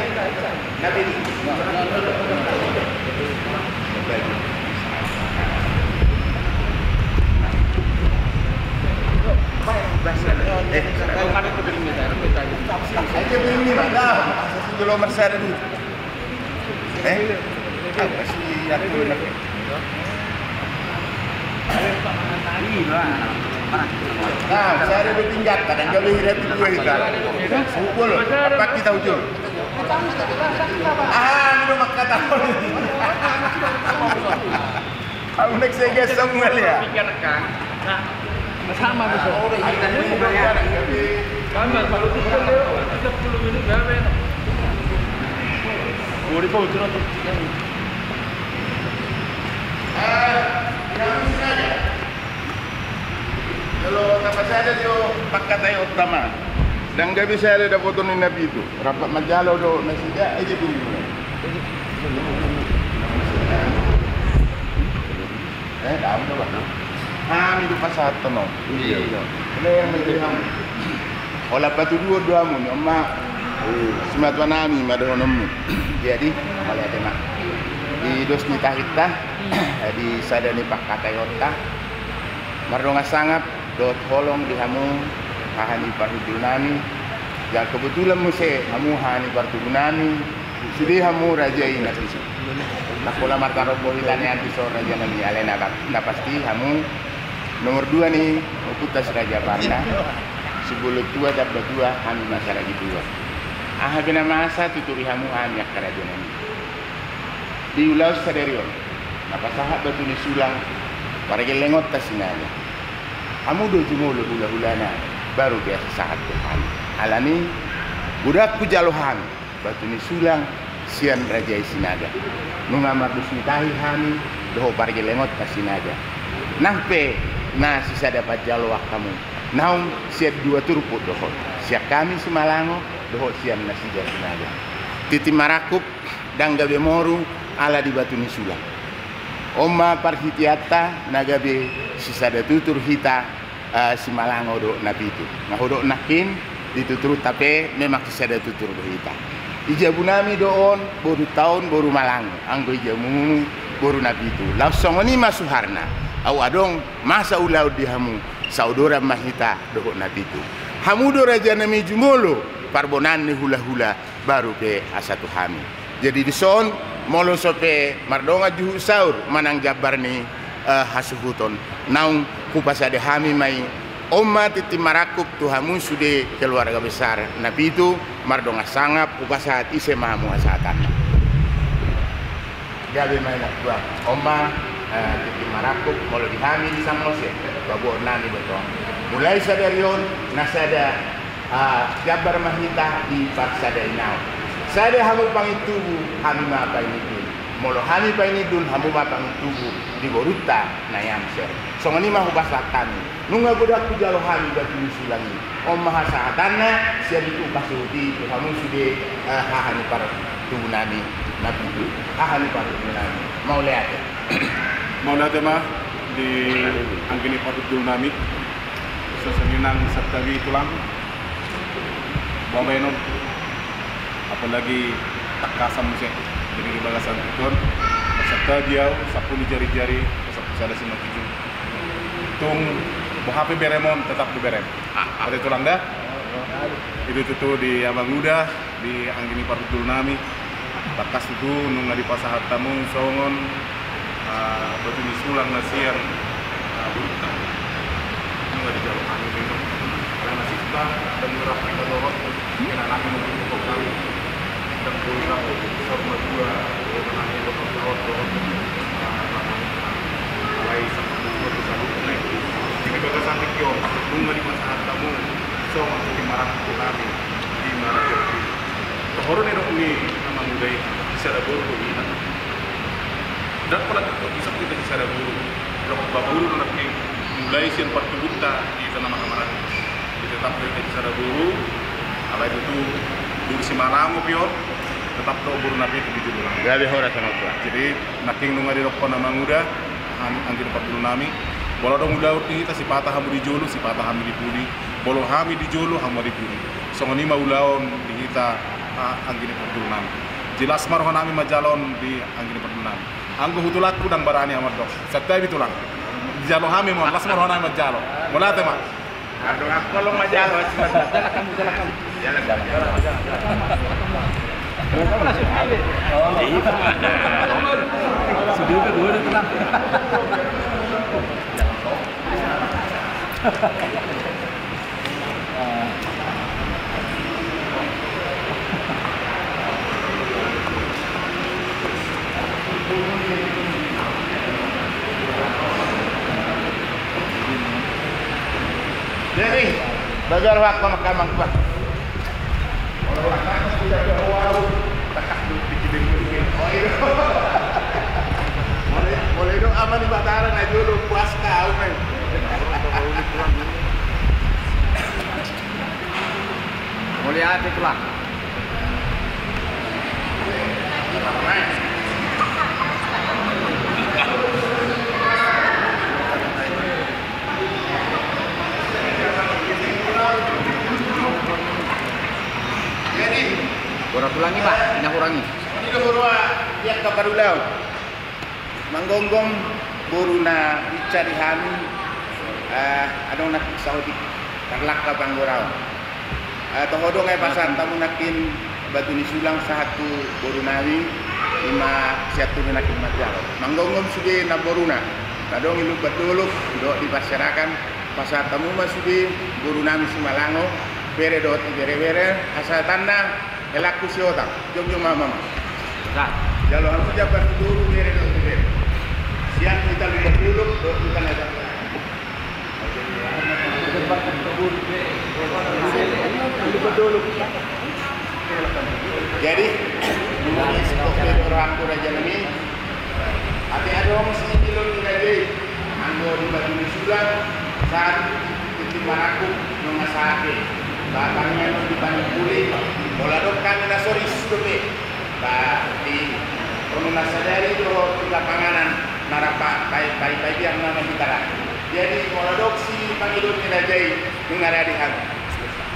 Nah, sada do tingkat, kadang gabe hira tu dua hita. Sukul, apa kita ujung? Ah, ini mah kata. Aku naik sega semua ya. Sama bisa. Sama, kalau kita lewat tiga puluh menit gabe. Boleh kau turun. Kalau na pasada jo pangkataion tama. Ndang gabe sada dapoton ni na pitu. Rap manjalo do nasida aja dulu. Eh, daun do, Bang. Hami do pasahathon on. Iya. Holan patuduhon do hamu ni on ma. Simatuanami ma dohononmu. Jadi, mauliate ma. Di dos ni tahinta, di sada ni pangkataionta, mardongan sangap dohot holong di hamu, haha ni parhundulnami. Jala kebetulan muse hamu haha ni parhundulnami, sude hamu raja i na pitu. Ndang pola martarombo hita nian dison rajanami, alai na pasti hamu nomor dua ni ompunta si Raja Parna, sibolon tua, damba tua, hami ma saragitua. Aha pe na masa tuturi hamu hami angka rajanami. Di ulaon sadari on, na pasahat batu ni sulang pargellengonta Sinaga. Hamu do jumolo hulahulana, baru pe asa sahat tu hami. Alani, godang hujalo hami batu ni sulang sian raja i Sinaga. Nunga mardos ni tahi hami dohot pargellengonta Sinaga. Nang pe na sisada panjaloan hamu, naung sian dua turpuk do on, sian hami Simalango dohot sian nasida Sinaga. Tintin marangkup, ndang gabe moru ala di batu ni sulang. On ma parhiteanta na gabe sisada tutur hita, eh, Simalango dohot na pitu. Nga hudok nangkin, di tuturta pe memang sisada tutur do hita. Di jabunami do on, borunta on boru Malango, anggo di jabumuna boru na pitu. Laos songon i ma suharna, aut adong masa ulaon di hamu, saudoran ma hita dohot na pitu. Hamu do rajanami jumolo parbonaan ni hulahula, baru pe asa tu hami. Jadi dison, molo so pe mardongan juhut saur manang jambar ni, eh, hasuhuton, naung hupasada hami ma i. On ma tintin marangkup tu hamu sude keluarga besar na pitu, mardongan sangap hupasahat ise ma hamu hasahatanna. Gabe ma i na tua. On ma, eh, tintin marangkup, molo di hami di Samosir, paboaonnami do on. Mulai sadari on, na sada, ah, jambar ma hita di parsadaina on. Sada hamu pangintubu, hami ma painindun. Molo hami painindun, hamu ma pangintubu di borunta na i Amser. Songon i ma hupasahat hami. Nunga godang hujalo hami batu ni sulang i. On ma hasahatanna, sian i tu pasuhut i tu hamu sude, eh, haha ni parhundulnami na pitu, haha ni parhundulnami. Mauliate. Mauliate ma di anggi ni parhundulnami. Songon i nang santabi tulang. Baen on. Apalagi tangkasan muse. Jadi di bagasan tingki on. Santabi au, sampulu jari-jari, sampulu sada simanjujung. Tung boha pe berem on, tetap di berem. Ate tulang da? Itu tutu di abang uda, di anggi ni parhundulnami. Tangkas tutu nunga dipasahat hamu songon, ah, batu ni sulang na sian, ah, borunta. Nunga dijalo hami memang. Alana sista dan merah kita dohot. Kena nami mungkin kau kami. Dan boleh lah, sama dua, boleh nami dohot, dohot, dohot. Ah, Ndang pola tingkos bisa hita sisada boru. Dok, bapak ulu na nangkin mulai sian partubuanta di hita na marhamaranggi. Tetap do hita sisada boru. Alai tutu boru Simalango pe on, tetap do boruna pe tu di jolo. Gabe horas sama tua. Jadi nangkin nunga didok na manguda, an-, anggi ni parjolo nami. Molo adong ulaon di hita, sipata hamu di jolo, sipata hami di pudi. Molo hami di jolo, hamu di pudi. Songon i ma ulaon di hita, a-, anggi ni parjolo nami. Jelas ma roha nami manjalo on di anggi ni parjolo nami. Anggo hutulangku ndang barani ahu mandok. Santabi tulang. Dijalo hami ma on, las ma roha nami manjalo. Mauliate ma. Aduh, aku kalau manjalo. Jalan, jalan, jalan. Sudah itu dua udah tenang. Jadi, bagaimana waktu makan mangkuk? Molo, molo do ama ni Batara na jolo puas kau men. Mauliate tulang. Boru tulang i ma, ina hurang i. Manggonggom boru na binsar di hami, eh, adong nangkin saotik tarlangkap anggo raon. Eh, toho do nunga pasahat hamu nangkin batu ni sulang sahat tu boru nami, ima sian tu nangkin manjalo. Manggonggom sude namboruna, na adong i Lumban Dolok, dohot di parserakan, pasahat hamu ma sude boru nami Simalango, bere dohot ibere-bere, hasahatanna, helangku Siotang, jongjong ma amang. Jalo hamu jambar tu boru, bere dohot ibere. Sian hita Lumban Dolok, dohot hita na Jadi, molo singkop pe do rohangku raja nami, ate adong siilon ni raja i, anggo di batu ni sulang, sahat di tintin marangkup, nunga sahat be. Ba tangiang on di panimpuli, molo adong hami na so ris dope. Ba di, anu na sadari dohot di panganan, na rap pai, pai, pai biar nama hita ra. Jadi, molo adong sipangido ni raja i, nunga rade hami.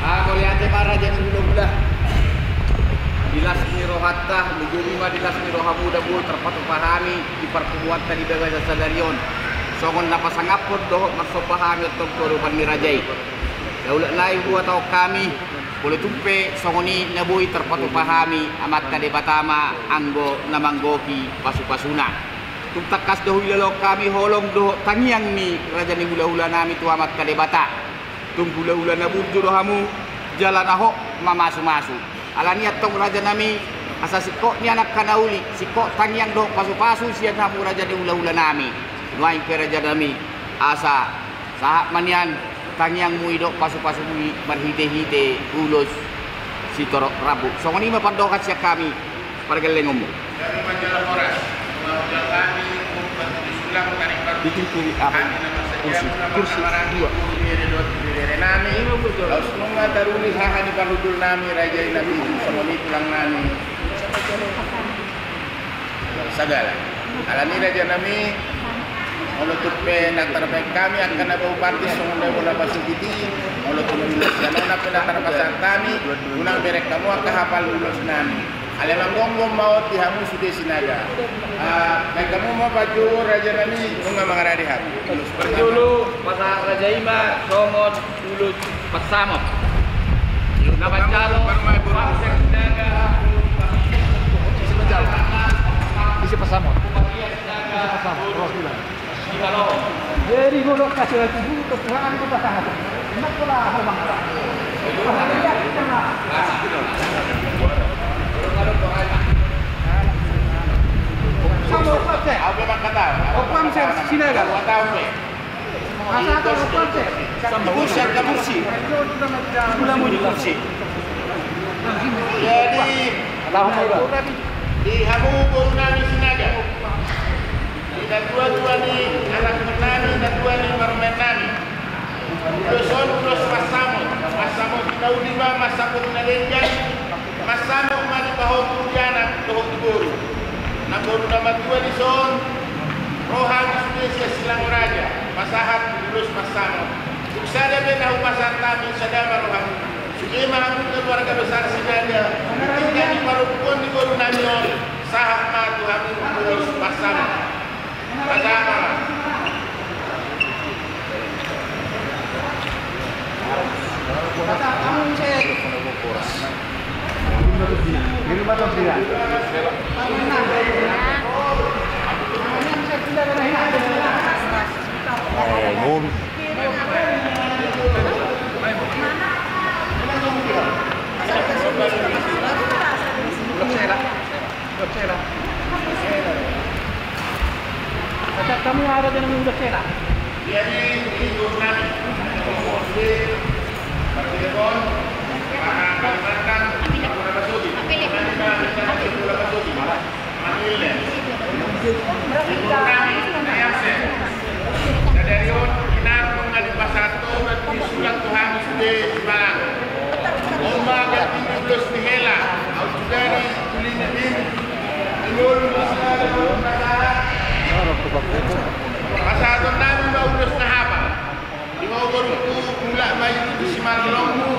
Ah, mauliate ma raja ni hulahula. Di las ni rohanta, lumobi ma di las ni rohamu da boru tarpatupa hami di parpunguanta di bagasan sadari on. Songon na pasangaphon dohot marsomba hami antong tu adopan ni raja i. Saulak nai huhatahon hami, molo tung pe songon i na boi tarpatupa hami, Amanta Debata ma anggo na manggohi pasupasuna. Tung tangkas do huilalahon hami holong dohot tangiang ni raja ni hulahula nami tu Amanta Debata. Tung hulahula na burju do hamu, jala na hot mamasumasu. Alani i antong raja nami, asa singkop ni anak na uli, singkop tangiang dohot pasupasu sian hamu raja ni hulahula nami. Nuaeng pe raja nami, asa sahat ma nian tangiangmu i dohot pasupasumu i marhitehite ulos sitorop rambu. Songon i ma pandohan sian hami pargellengonmu. Di tingkiri apa? Kursi, kursi dua. Laos nunga taruli haha ni parhundul nami raja i na tutu songon i tulang nami. Sagala. Alani raja nami, molo tung pe na tarbaen hami angka na bau partis songon na bau na pasugiti, molo tung pe na tarpasahat hami, unang bereng hamu angka hapal ulos nami. Alai manggonggom ma on di hamu sude Sinaga. Ah, baen hamu ma panjou raja nami, nunga mangarade hami. Parjolo pasahat raja i ma songon ulos pansamot. Na manjalo, baru ma i, boru. Ise manjalo? Ise pansamot? Ise pansamot? Terus bilang. Jadi, gua kasih lagi dulu ke Tuhan, gua tak tahan. Enak pula, abang. Sama, Pak, Cek. Apa yang kata? Apa yang, Cek? Sini, kan? Dua tahun, Cek. Asa ata opat, Cek. Kursi, angka kursi. Kursi. Jadi, di hamu boru nami Sinaga. Na uli ma mansai na denggan, mansamot ma di pahompu, di anak dohot di boru. Na boru na matua dison, roha ni sude sian Silango Raja, pasahat ulos mansamot. Tung sada pe na hupasahat hami, sada ma rohamu. Sude ma hamu keluarga besar Sinaga, tinggal di parompuan ni boru nami on, sahat ma tu hamu ulos mansamot. Ulos hela. Ulos hela. Kata kamu ada dengan ulos hela. Jadi, itu nami. Jadi, Kalimantan, Kalimantan, Kalimantan. Manila. Itu nami, na yase. Sadari on, inang nunga dipasahat ho, disurat tu hami sude di Malang. On ma ganti ni ulos ni hela, au tu gari, uli ni bin, ni ngolu ni sinaga. Pasahaton nami ma ulos na hapal. Di ho borungku, mulak ma i tu simarlongmu,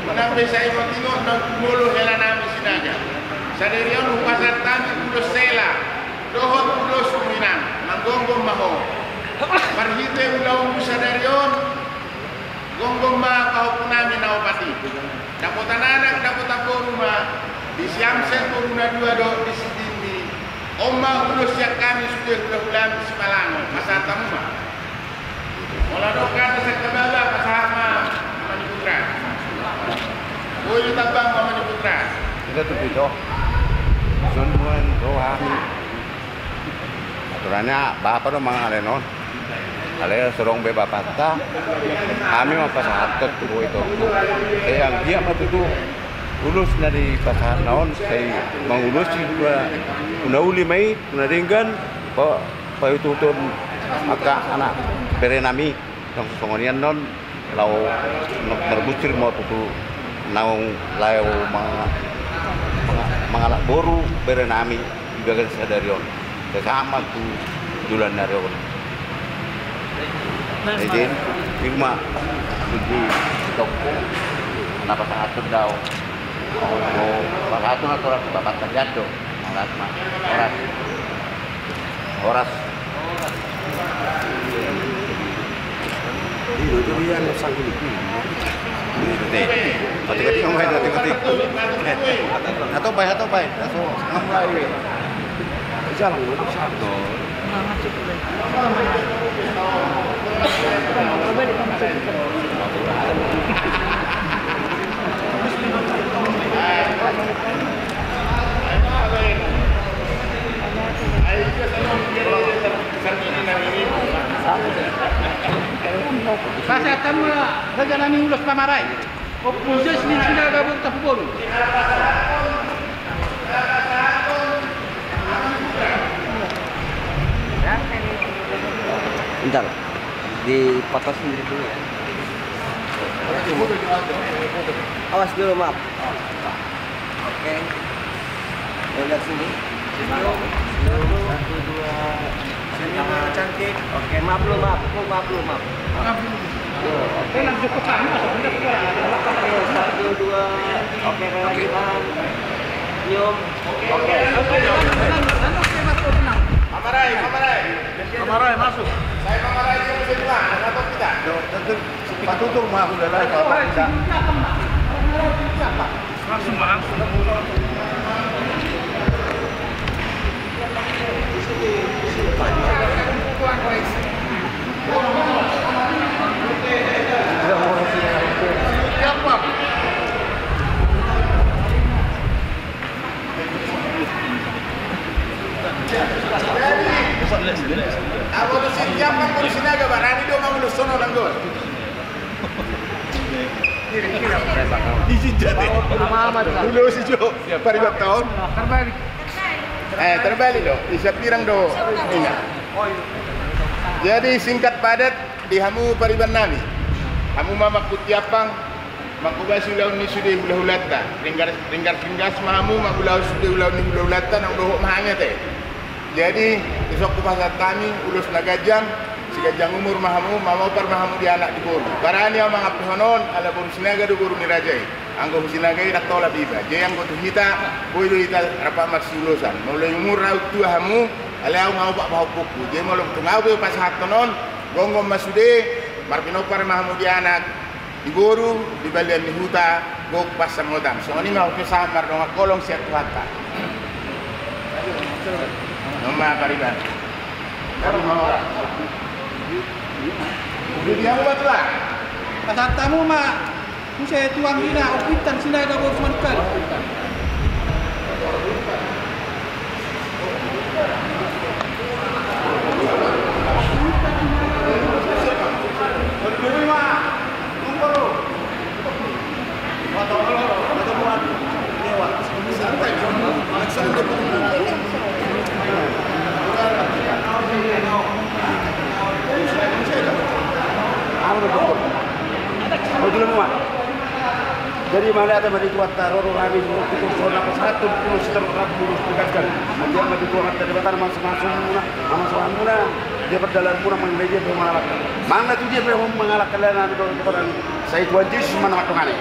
unang be sai ho tingot na tumolo hela nami Sinaga. Sadari on hupasahat hami ulos hela, dohot ulos inang, manggomgom ma ho. Marhite ulaonmu sadari on, gomgom ma pahompu nami na opat i. Dapotan anak, dapotan boru ma, di si Amset boru na dua dohot di si Dini. On ma ulos sian hami sude hulahulami Simalango, pasahat hamu ma. Molo adong hata sian baba, pasahat ma Ama ni Putra. Boi ditamba Ama ni Putra. Ida tu pito. Son nuan rohami. Aturanna bapa do mangalehon on. Alai so adong be bapanta, hami ma pasahathon tu ho i tu. Sai anggiat ma tutu ulos na dipasahatna on sai mangulosi tu na uli ma i, tu na denggan, pa-, paihutihut angka anak bere nami. Nang songon i annon laho marbunsir ma tutu naung laho manga-, manga-, mangalap boru bere nami di bagas sadari on. Sai sahat ma tu joloan ni ari on. Jadi, i ma tutu tongko na pasahathon do au. Pasahathon aturan tu bapanta, jando. Horas ma. Horas. Horas. Iya, itu dia yang sanggul itu. Hati-hati, hati-hati. Atau baik, atau baik. Atau mulai. Jalan, jalan. Pasahat hamu ma raja nami ulos pamarai. Opo ulos ni Sinaga boru Tampubolon. Bentar, di foto sendiri dulu ya. Awas dulu, maaf. Oke. Lihat sini. Satu, dua. Sini, Mama cantik. Oke, maaf lu, maaf. Lu, maaf lu, maaf. Maaf. Tuh, oke. Oke, satu, dua. Oke, lagi, Bang. Senyum. Oke. Mamarai, mamarai. Mamarai, masuk. Saya mamarai dia masih pulang, ada apa tidak? Tuh, tuh, tuh. Patutur ma hulala, Bapak. Langsung, Pak, langsung. Apo tu si Tiampang boru Sinaga, barani do mangulos sono nanggo. Isi jate. Ulos i jo. Pariban taon. Eh, terbalik do. Isi pirang do. Jadi singkat padat di hamu pariban nami. Hamu ma mangkut Tiampang. Manghobasi ulaon ni sude hulahulanta, ringgas, ringgas, ringgas ma hamu mangulahon sude ulaon ni hulahulanta, naung dohot ma hami ate. Jadi, dison hupasahat hami ulos na ganjang, siganjang umur ma hamu, mamopar ma hamu di anak di boru. Barani ahu mangampehon on, ala boru Sinaga do boru ni raja i. Anggo hu Sinaga i ndang tolap iba. Jadi anggo tu hita, boi do hita rap marsiulosan. Molo umur ahu tua hamu, alai ahu nga opat pahompuku. Jadi molo tung ahu pe hupasahathon on, gomgom ma sude, marpinompar ma hamu di anak, di boru, di balian ni huta, gok pasamotan. Songon i ma hupasahat mardongan holong sian Tuhanta. Noma pariban. Udah dia buat lah. Pasahat hamu ma. Muse tu anggina, Ompunta Sinaga boru Simanungkalit. Jadi mauliate ma di Tuhanta, ro do hami tu son pasahathon ulos sitorop rambu, ulos na ganjang. Anggiat ma di Tuhanta Debata na mamasu-masu hamuna, mamasu hamuna di pardalananmuna, manang tu dia pe hamu mangalangka. Manang tu dia pe hamu mangalangka, sai Tuhan Jesus ma na mandongani.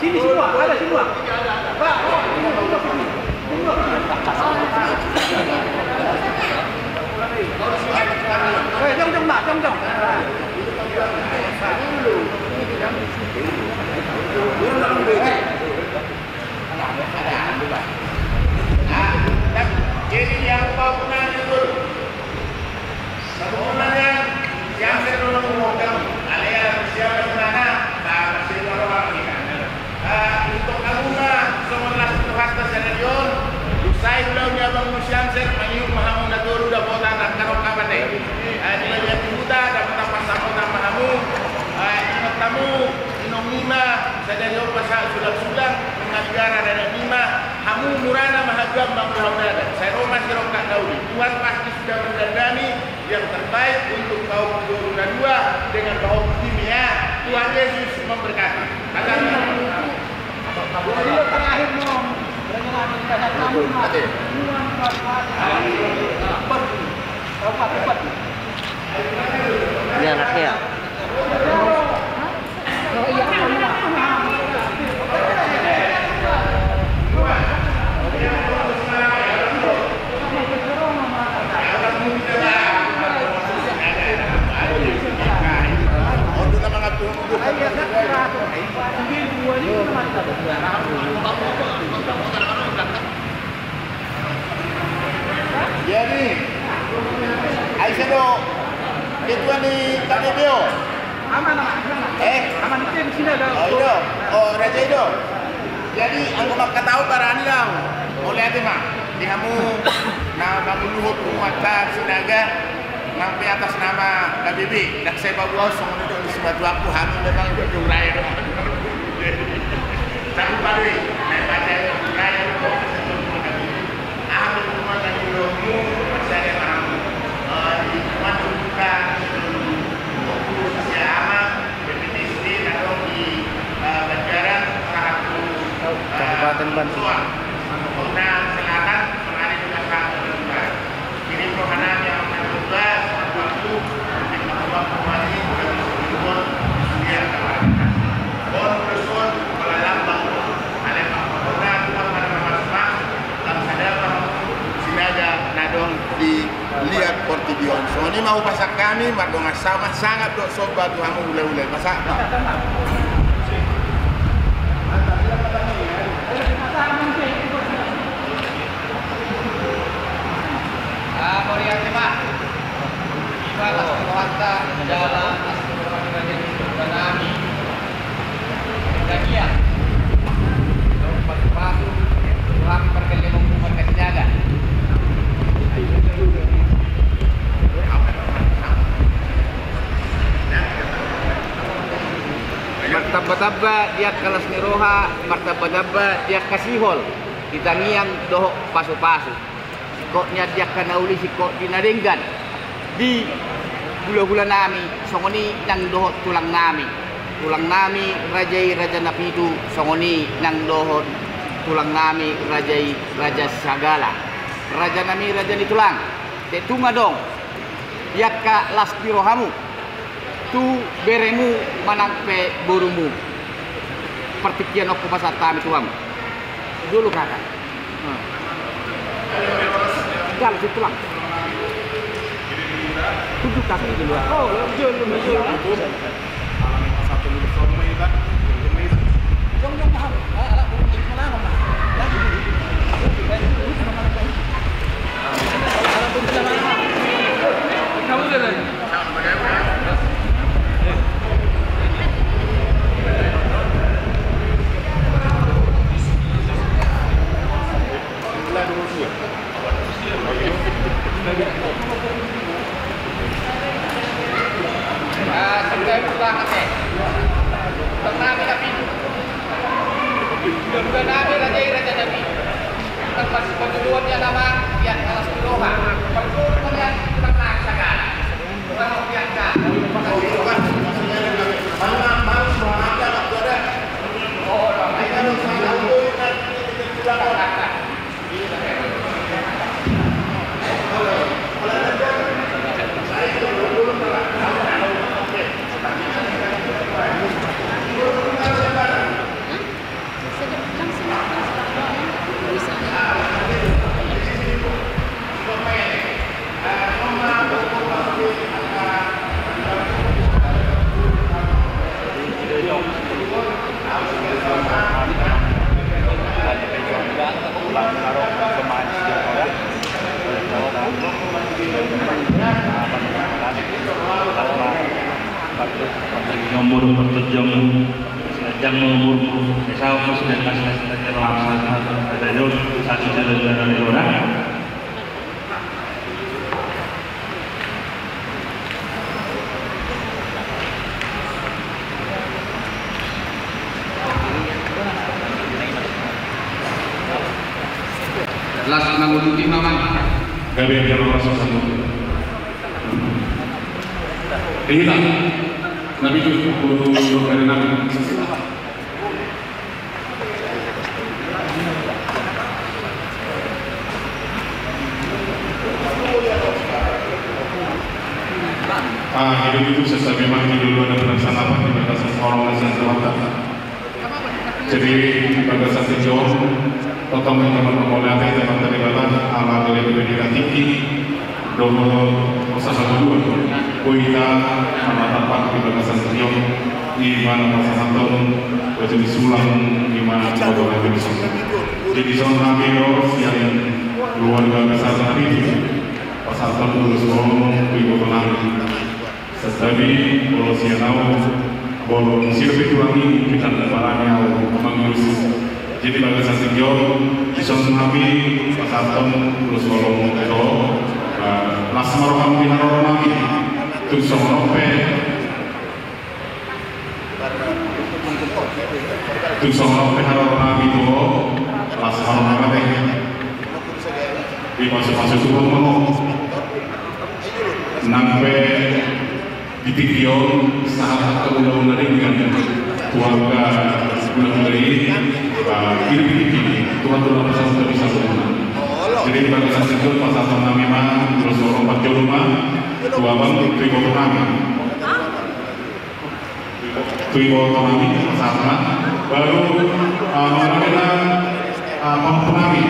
Sini semua, ada semua. Pak, semua, semua. Eh, jong, jong, Pak, jong, jong. Jadi yang mau nanya dulu. Sabuku nanya, yang saya dulu mau tahu, alai siapa di mana? Pak, saya dulu orang ini kan. Ah, untuk hamu ma songon las ni rohanta sadari on, dung sae ulaon ni abangmu si Amser, mangihut ma hamu na toru dapotan angka rongkap ate. Ah, di balian ni huta, dapotan pasamotan ma hamu. Ah, ingot hamu, inong nima sadari on pasahat sulang-sulang, nunga digara anak nima, hamu murana ma hagam mangulahon adat. Sai ro ma sirongkap na uli. Tuhan pasti sudah mendandani yang terbaik untuk kaum boru na dua dengan pahompu i, ya. Tuhan Yesus memberkati. Kata. Ini anaknya. Jadi, ai sai do ketua ni K B B on. Aman, aman, aman. Eh? Aman, itu di sini ada. Oh, i do. Oh, raja i do. Jadi, anggo mangkatahon barani do ahu. Mauliate ma di hamu na manguluhon punguanta Sinaga, nang pe atas nama K B B, ndang sai paboa songon na nidok ni simatuangku, hami memang duduk rakyat. Tapi padu i, na baca rakyat. Aha pe punguan na nilehonmu, marsada ma hamu. Eh, di punguan dibuka, di Ama, B P T S D na adong di, eh, Banjaran, sahat tu, eh, Kabupaten Bandung. Soang. Pokokna selatan, kemarin juga sahat tu Bandung Barat. Kirim roha nami, Amang na di Surga, selamat waktu, untuk mengubah kembali, untuk mengubah dunia. On, on, kepala lambang, alai pokokna, Tuhan pada masuk-masuk, lam sada ma Sinaga na adong di liat portibi on. Songon i ma hupasahat hami, mardongan sangap, sangap dohot somba tu hamu hulahula. Pasahat ma. Ah, mauliate ma. Iba las ni rohanta, jala las ni roha ni raja ni surga nami. Demikian. Pasu-pasu, Tuhan perkendemon ku marga Sinaga. Tamba di angka las ni roha, martamba-tamba di angka sihol, di tangiang dohot pasu-pasu. Singkop nian di angka na uli, singkop di na denggan. Di hula-hula nami, songon i nang dohot tulang nami. Tulang nami raja i Raja Napitu, songon i nang dohot tulang nami raja i Raja Sagala. Raja nami, raja ni tulang, tung adong di angka las ni rohamu tu beremu manang pe borumu, partingkian on hupasahat hami tu hamu. Jolo, kakak. Nah. Tinggal situ lang. Tunjuk kaki di luar. Oh, jolo, jolo. Nomor pertejam, sedang nomor, saya masih dan masih dan masih. Las manguluti mamang. Gabe jalo las manguluti. Inilah. Napitu, guru, guru, guru, guru. Ah, hidup itu sesat memang, hidup itu ada perasaan apa, kita kasih orang kasih Tuhan. Jadi, pada saat itu, totong yang teman-teman lihat, teman-teman lihat, ala dari beda tinggi, Dohot sahabat dua. Boita na tampak di bagasan tingki on, ima na pasahathon batu ni sulang, ima na pasahathon. Jadi songon hami do sian keluarga besar Napitu pasahathon ulos holong tu iboto nami. Santabi, molo sian ahu, molo sian Napitu, hami pinta parani ahu mangilusi. Jadi bagasan tingki on, dison hami pasahathon ulos holong tu, eh, las ma roham di haroro nami. Tung songon on pe, tung songon on pe haroro nami tu, las ma roham ate. Dipasupasu Tuhan ma ho. Nang pe di tingki on sahat angka ulaon na denggan tu angka hulahula i, ba, di tingki on Tuhan do na pasahat tu bisa. Jadi di bagasan tingki on pasahathon nami ma ulos holong parjolo ma tu abang tu iboto nami. Tu iboto nami, pasahat ma. Baru, ah, mangarahon, ah, pahompu nami.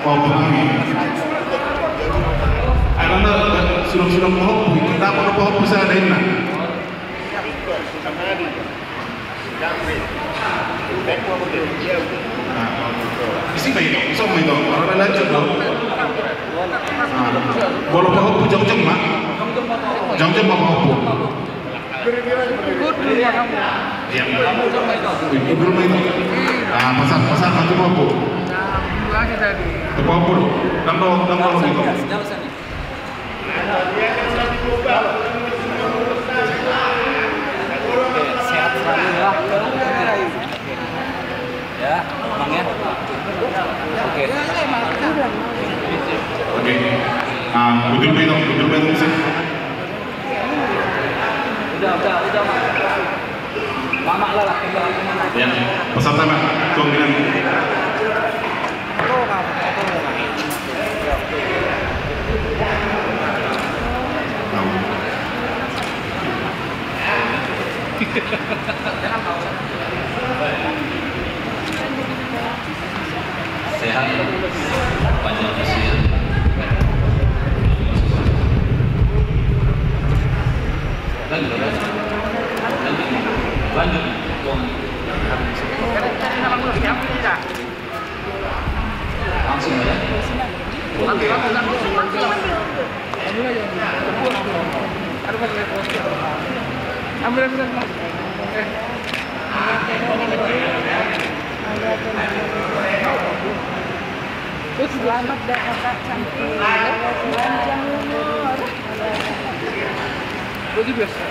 Pahompu nami. Ai, na, na, sudah, sudah pahompu. Kita apa pahompu sada inna? Nah, isi ma itu, isi ma itu. Orang lain lanjut dong. Nah, molo pahompu jongjong ma. Jongjong ma pahompu. Iya. Ibu rumah itu. Ah, pasahat, pasahat satu mampu. Tepuk mampu. Dang dong, dang dong itu. Sehat selalu ya. Ya, Bang, ya. Oke. Oke. Ah, betul, betul, betul, betul, sih. Udah, udah, udah, Mak. Mamak lah, lah. Ya, pesan sama. Tuang bilang. Sehat, panjang usia. Lanjut, lanjut. Lanjut. Langsung ya. Selamat dah, Kakak cantik. Panjang umur. Berarti biasa.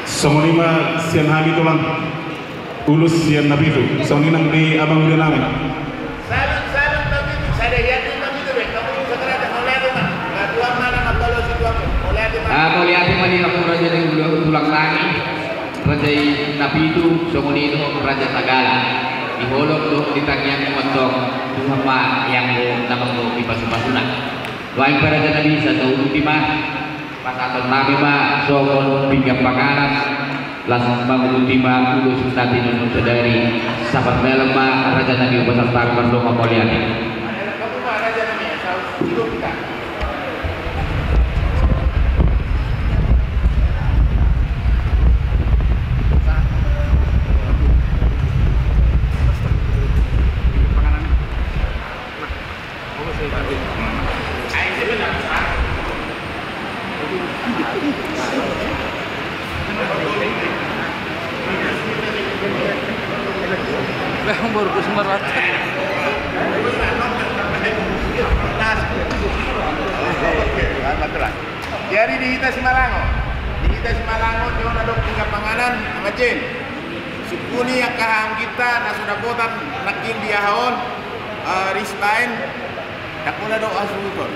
Songon i ma sian hami, Tulang. Ulos sian na pitu. Songon i nang di abang uda nami. Ah, mauliate ma di raja ni ulos, Tulang nami. Raja i na pitu, songon i do Raja Sagala. Di holong do di tangiang, mantong Tuhan ma i anggo na manggohi pasupasuna. Nuaeng pe, raja nami, sai uduti ma. Pasahaton nami ma songon pinggan panganan, laos manguduti ma ulos na tinonun sadari. Sabar dalan ma, raja nami, hupasahat hami mardongan mauliate. Jadi di hita Simalango, di hita Simalango, di on adong pinggan panganan, Ama Jen. Sungkun i angka haha angginta na so dapotan nangkin di aha on, eh, ris baen, ndang pola adong hasuhuton.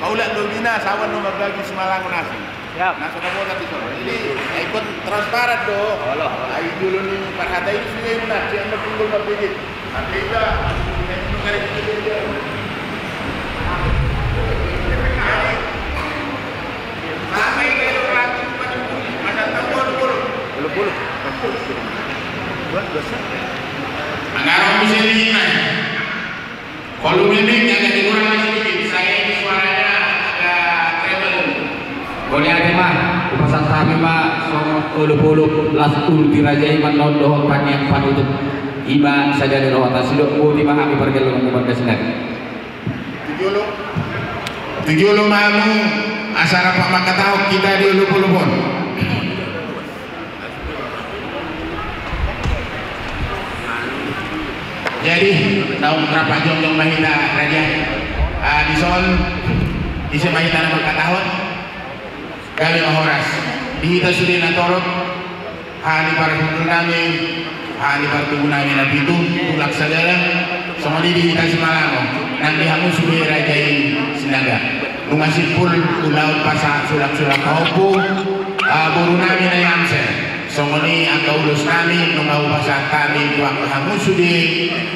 Paulak lobina, sawan do mambagi Simalango nasi. Siap. Na so dapotan di son. Jadi, eh, ikut transparan do. Olo. Ai jolo ni parhata i sude i, na sian na pinggul mambege. Puluh, puluh. Anggaran bisa diingat. Kalau ini agak dikurangi sedikit, saya ini suaranya agak treble. Mauliate ma, hupasahat hami ma songon olopolop, laos uduti raja i ma on dohot tangiang panutup. I ma sada ni rohanta, sidok boti ma hami pargellengon marga Sinaga. Tu jolo, tu jolo ma hamu, asa rap mangkatahon hita di olopolop on. Jadi, naung rap jongjong ma hita, raja. Ah, di son, ise ma hita na mangkatahon? Gabe ma horas. Di hita sude na torop, haha ni parhundul nami, haha ni partubu nami na pitu, Tulang Sagala, songon i di hita Simalango, nang di hamu sude raja i Sinaga. Nunga simpul ulaon pasahat sulak-sulak pahompu, ah, boru nami na i Amsel. Songon i angka ulos nami, nunga hupasahat hami tu angka hamu sude,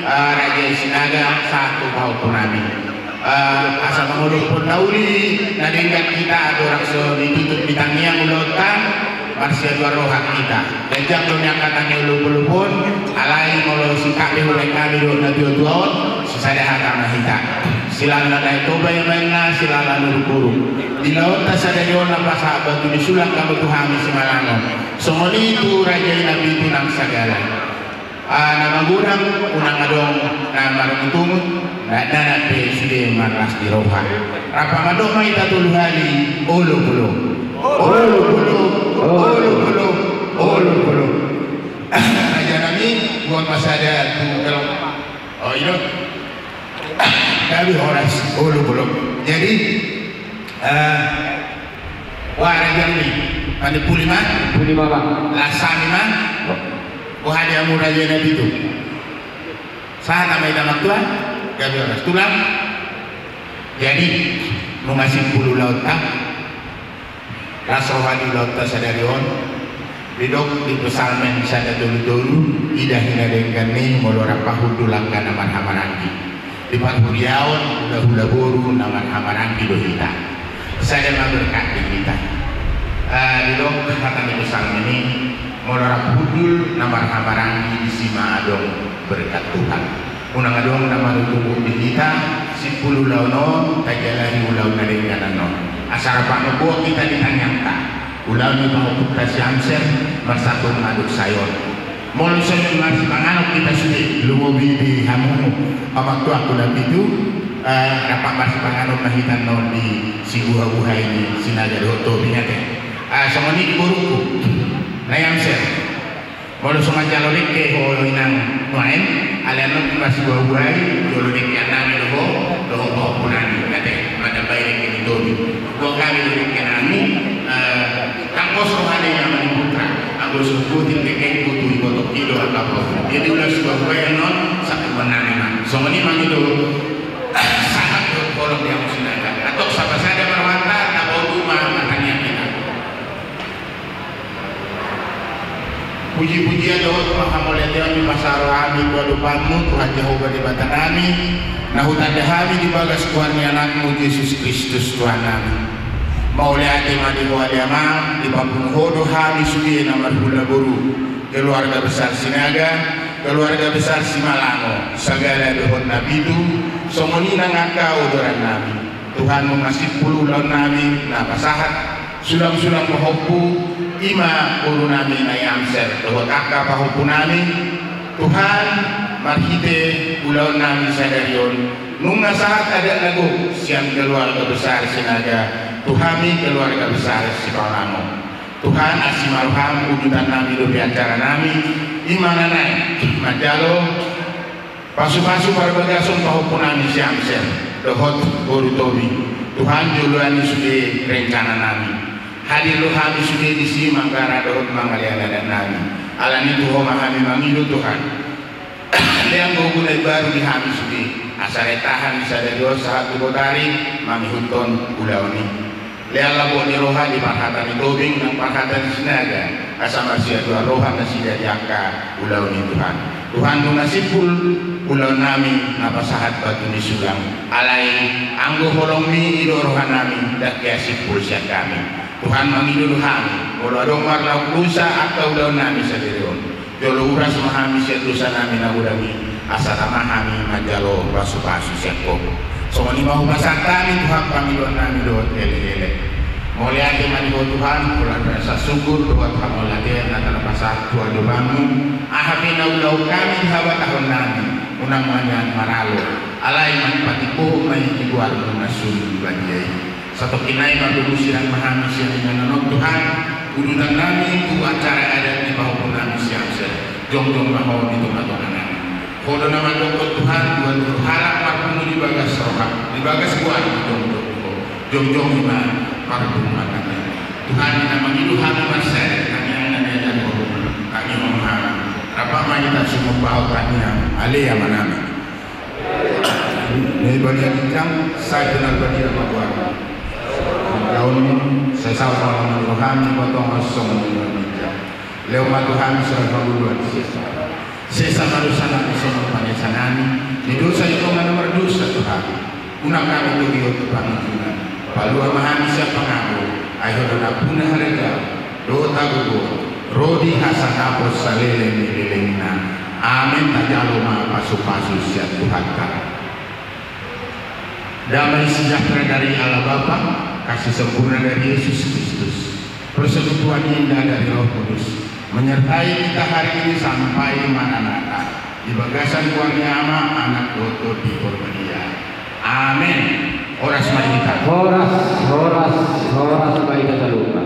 ah, raja i Sinaga, sahat tu pahompu nami. Eh, asa mangolopon na uli na denggan hita, andorang so ditutut di tangiang ulaonta, marsiaduan roha hita. Ganjang do niangkatan ni olopolop on, alai molo singkat be hubaen hami dohot na tuatua on, sisada hata ma hita. Silala Danau Toba i ma inna, silala nuruk guru. Di ulaonta sadari on na pasahat batu ni sulak hamu tu hami Simalango. Songon i tu raja i na pitu nang Sagala. Ah, na magodang, unang adong na marungutungut, na, na, na pe sude marlas di roha. Rap mandok ma hita tolu hali, olopolop. Olopolop, olopolop, olopolop. Raja nami, buat masada tu kalau. Oh, iya. Kami horas, olopolop. Jadi, eh, Hami, Panimpuli ma. Panimpuli ma, Bang. Las hami ma. Boha di hamu raja na pitu? Sahat ma hita martua, gabe horas tulang. Jadi, nunga simpul ulaonta. Las roha di ulaonta sadari on. Didok di Psalmen sada tolu tolu, ida hita na denggan i molo rap pahundul angka na marhamaranggi. Di parhuriaon, hulahula boru na marhamaranggi do hita. Sada ma berkat di hita. Eh, didok hata ni Psalmen i, molo rap hundul na marhamaranggi, disi ma adong berkat Tuhan. Unang adong na marutubu di hita, simpul ulaon on, tajalahi ulaon na denggan on. Asa rap mamboan hita di tangiangta. Ulaon ni pahompunta si Amser, marsatong adong sayon. Molo so marsipanganon hita sude, lumobi di hamu, pamaktuanku na pitu, eh, rap marsipanganon ma hita annon di sibuhabuhai ni Sinaga dohot Tobing ate. Eh, songon i di borungku, na i Amser. Molo so manjalo dengke ho inang nuaeng, alai annon marsibuhabuhai, jolo dengkean nami do ho, dohot pahompu nami, ate, mandambai dengke ni Tobing. Buat hami do dengke nami, eh, Tangkos roha ni Ama ni Putra, anggo so boti dengke i, boto i, boto i do angka pahompu. Jadi ulaon sibuhabuhai annon, satu menang ma. Songon i ma i do, sahat do holong di hamu Sinaga. Antong sapa sada ma rohanta, na baru ma martangiang hita. Puji-pujian dohot panghamauliateon dipasahat hami tu adopanmu, Tuhan Jahowa Debata nami, na hutanda hami di bagas goar ni Anakmu Jesus Kristus Tuhan nami. Mauliate ma di Ho ale Ama, dipapungu Ho do hami sude na marhula boru, keluarga besar Sinaga, keluarga besar Simalango, sagala dohot na pitu, songon i nang angka odoran nami. Tuhan, nunga simpul ulaon nami na pasahat, sulang-sulang pahompu, i ma boru nami na i Amser dohot angka pahompu nami. Tuhan, marhite ulaon nami sadari on, nunga sahat adat na gok sian keluarga besar Sinaga tu hami keluarga besar Simalango. Tuhan, asi ma roham, udutan nami dope acara nami, i ma na naeng manjalo pasu-pasu parbagason pahompu nami si Amser dohot boru Tobing. Tuhan, joloan i sude rencana nami. Hadir do hami sude disi manggara dohot mangalean adat nami. Alani tu Ho ma hami mangido, Tuhan. Lean gogo na imbaru di hami sude, asa rap hami sadari on sahat tu botari mangihuthon ulaon i. Lean lambok ni roha di parhata ni Tobing nang parhata ni Sinaga, asa marsiadua roha nasida di angka ulaon i, Tuhan. Tuhan, nunga simpul ulaon nami na pasahat batu ni sulang. Alai anggo holongmi i do roha nami, ndang hea simpul sian hami. Tuhan, mangido do hami, molo adong marlaok dosa angka ulaon nami sadari on, jolo uras ma hami sian dosa nami na godang i, asa tama hami manjalo pasu-pasu sian Ho. Songon i ma hupasahat hami, Tuhan, pangidoan nami dohot elek-elek. Mauliate ma di Ho, Tuhan, holan rasa syukur dohot hamauliatean na tarpasahat tu adopanmu. Aha pe na ulaon hami di habatahon nami, unang ma nian maralo, alai mangihuthon ma i di goarmu na sun badia i. Satongkin nai mardomu sirang ma hami sian inganan on, Tuhan, udutan nami tu acara adat ni pahompu nami si Amser, jongjong ma Ho di tonga-tonga nami. Ho do na mandokkon, Tuhan, dua tolu halak marpungu di bagas roha, di bagas goar, jongjong Ho, jongjong i ma parpunguan nami. Tuhan, di na mangido hami marsada, tangiang na niajar Ho, tangiang ma hami. Rap ma hita sumambahon tangiang, ale Ama nami. Nai badia ginjang, sai pinarbadia ma goarmu. Jaon sai saut ma rohami, botongon songon ni badia ginjang. Lehon ma tu hami sada pangoluan sesa. Sesa ma dosa nami songon pangesa nami di dosa ni dongan na mardosa tu hami. Unang hami togihon tu pangunjunan. Palua ma hami sian pangago, ai Ho do nampuna harajaon dohot hagogoon, ro di hasangapon saleleng ni lelengna. Amen. Tajalo ma pasu-pasu sian Tuhanta. Damai sejahtera dari Allah Bapa, kasih sempurna dari Yesus Kristus, persekutuan indah dari Roh Kudus, menyertai kita hari ini sampai Maranatha, di bagasan goar ni Ama, Anak, dohot Tondi Porbadia. Amen. Horas ma di hita. Horas, horas, horas ma di hita saluhutna.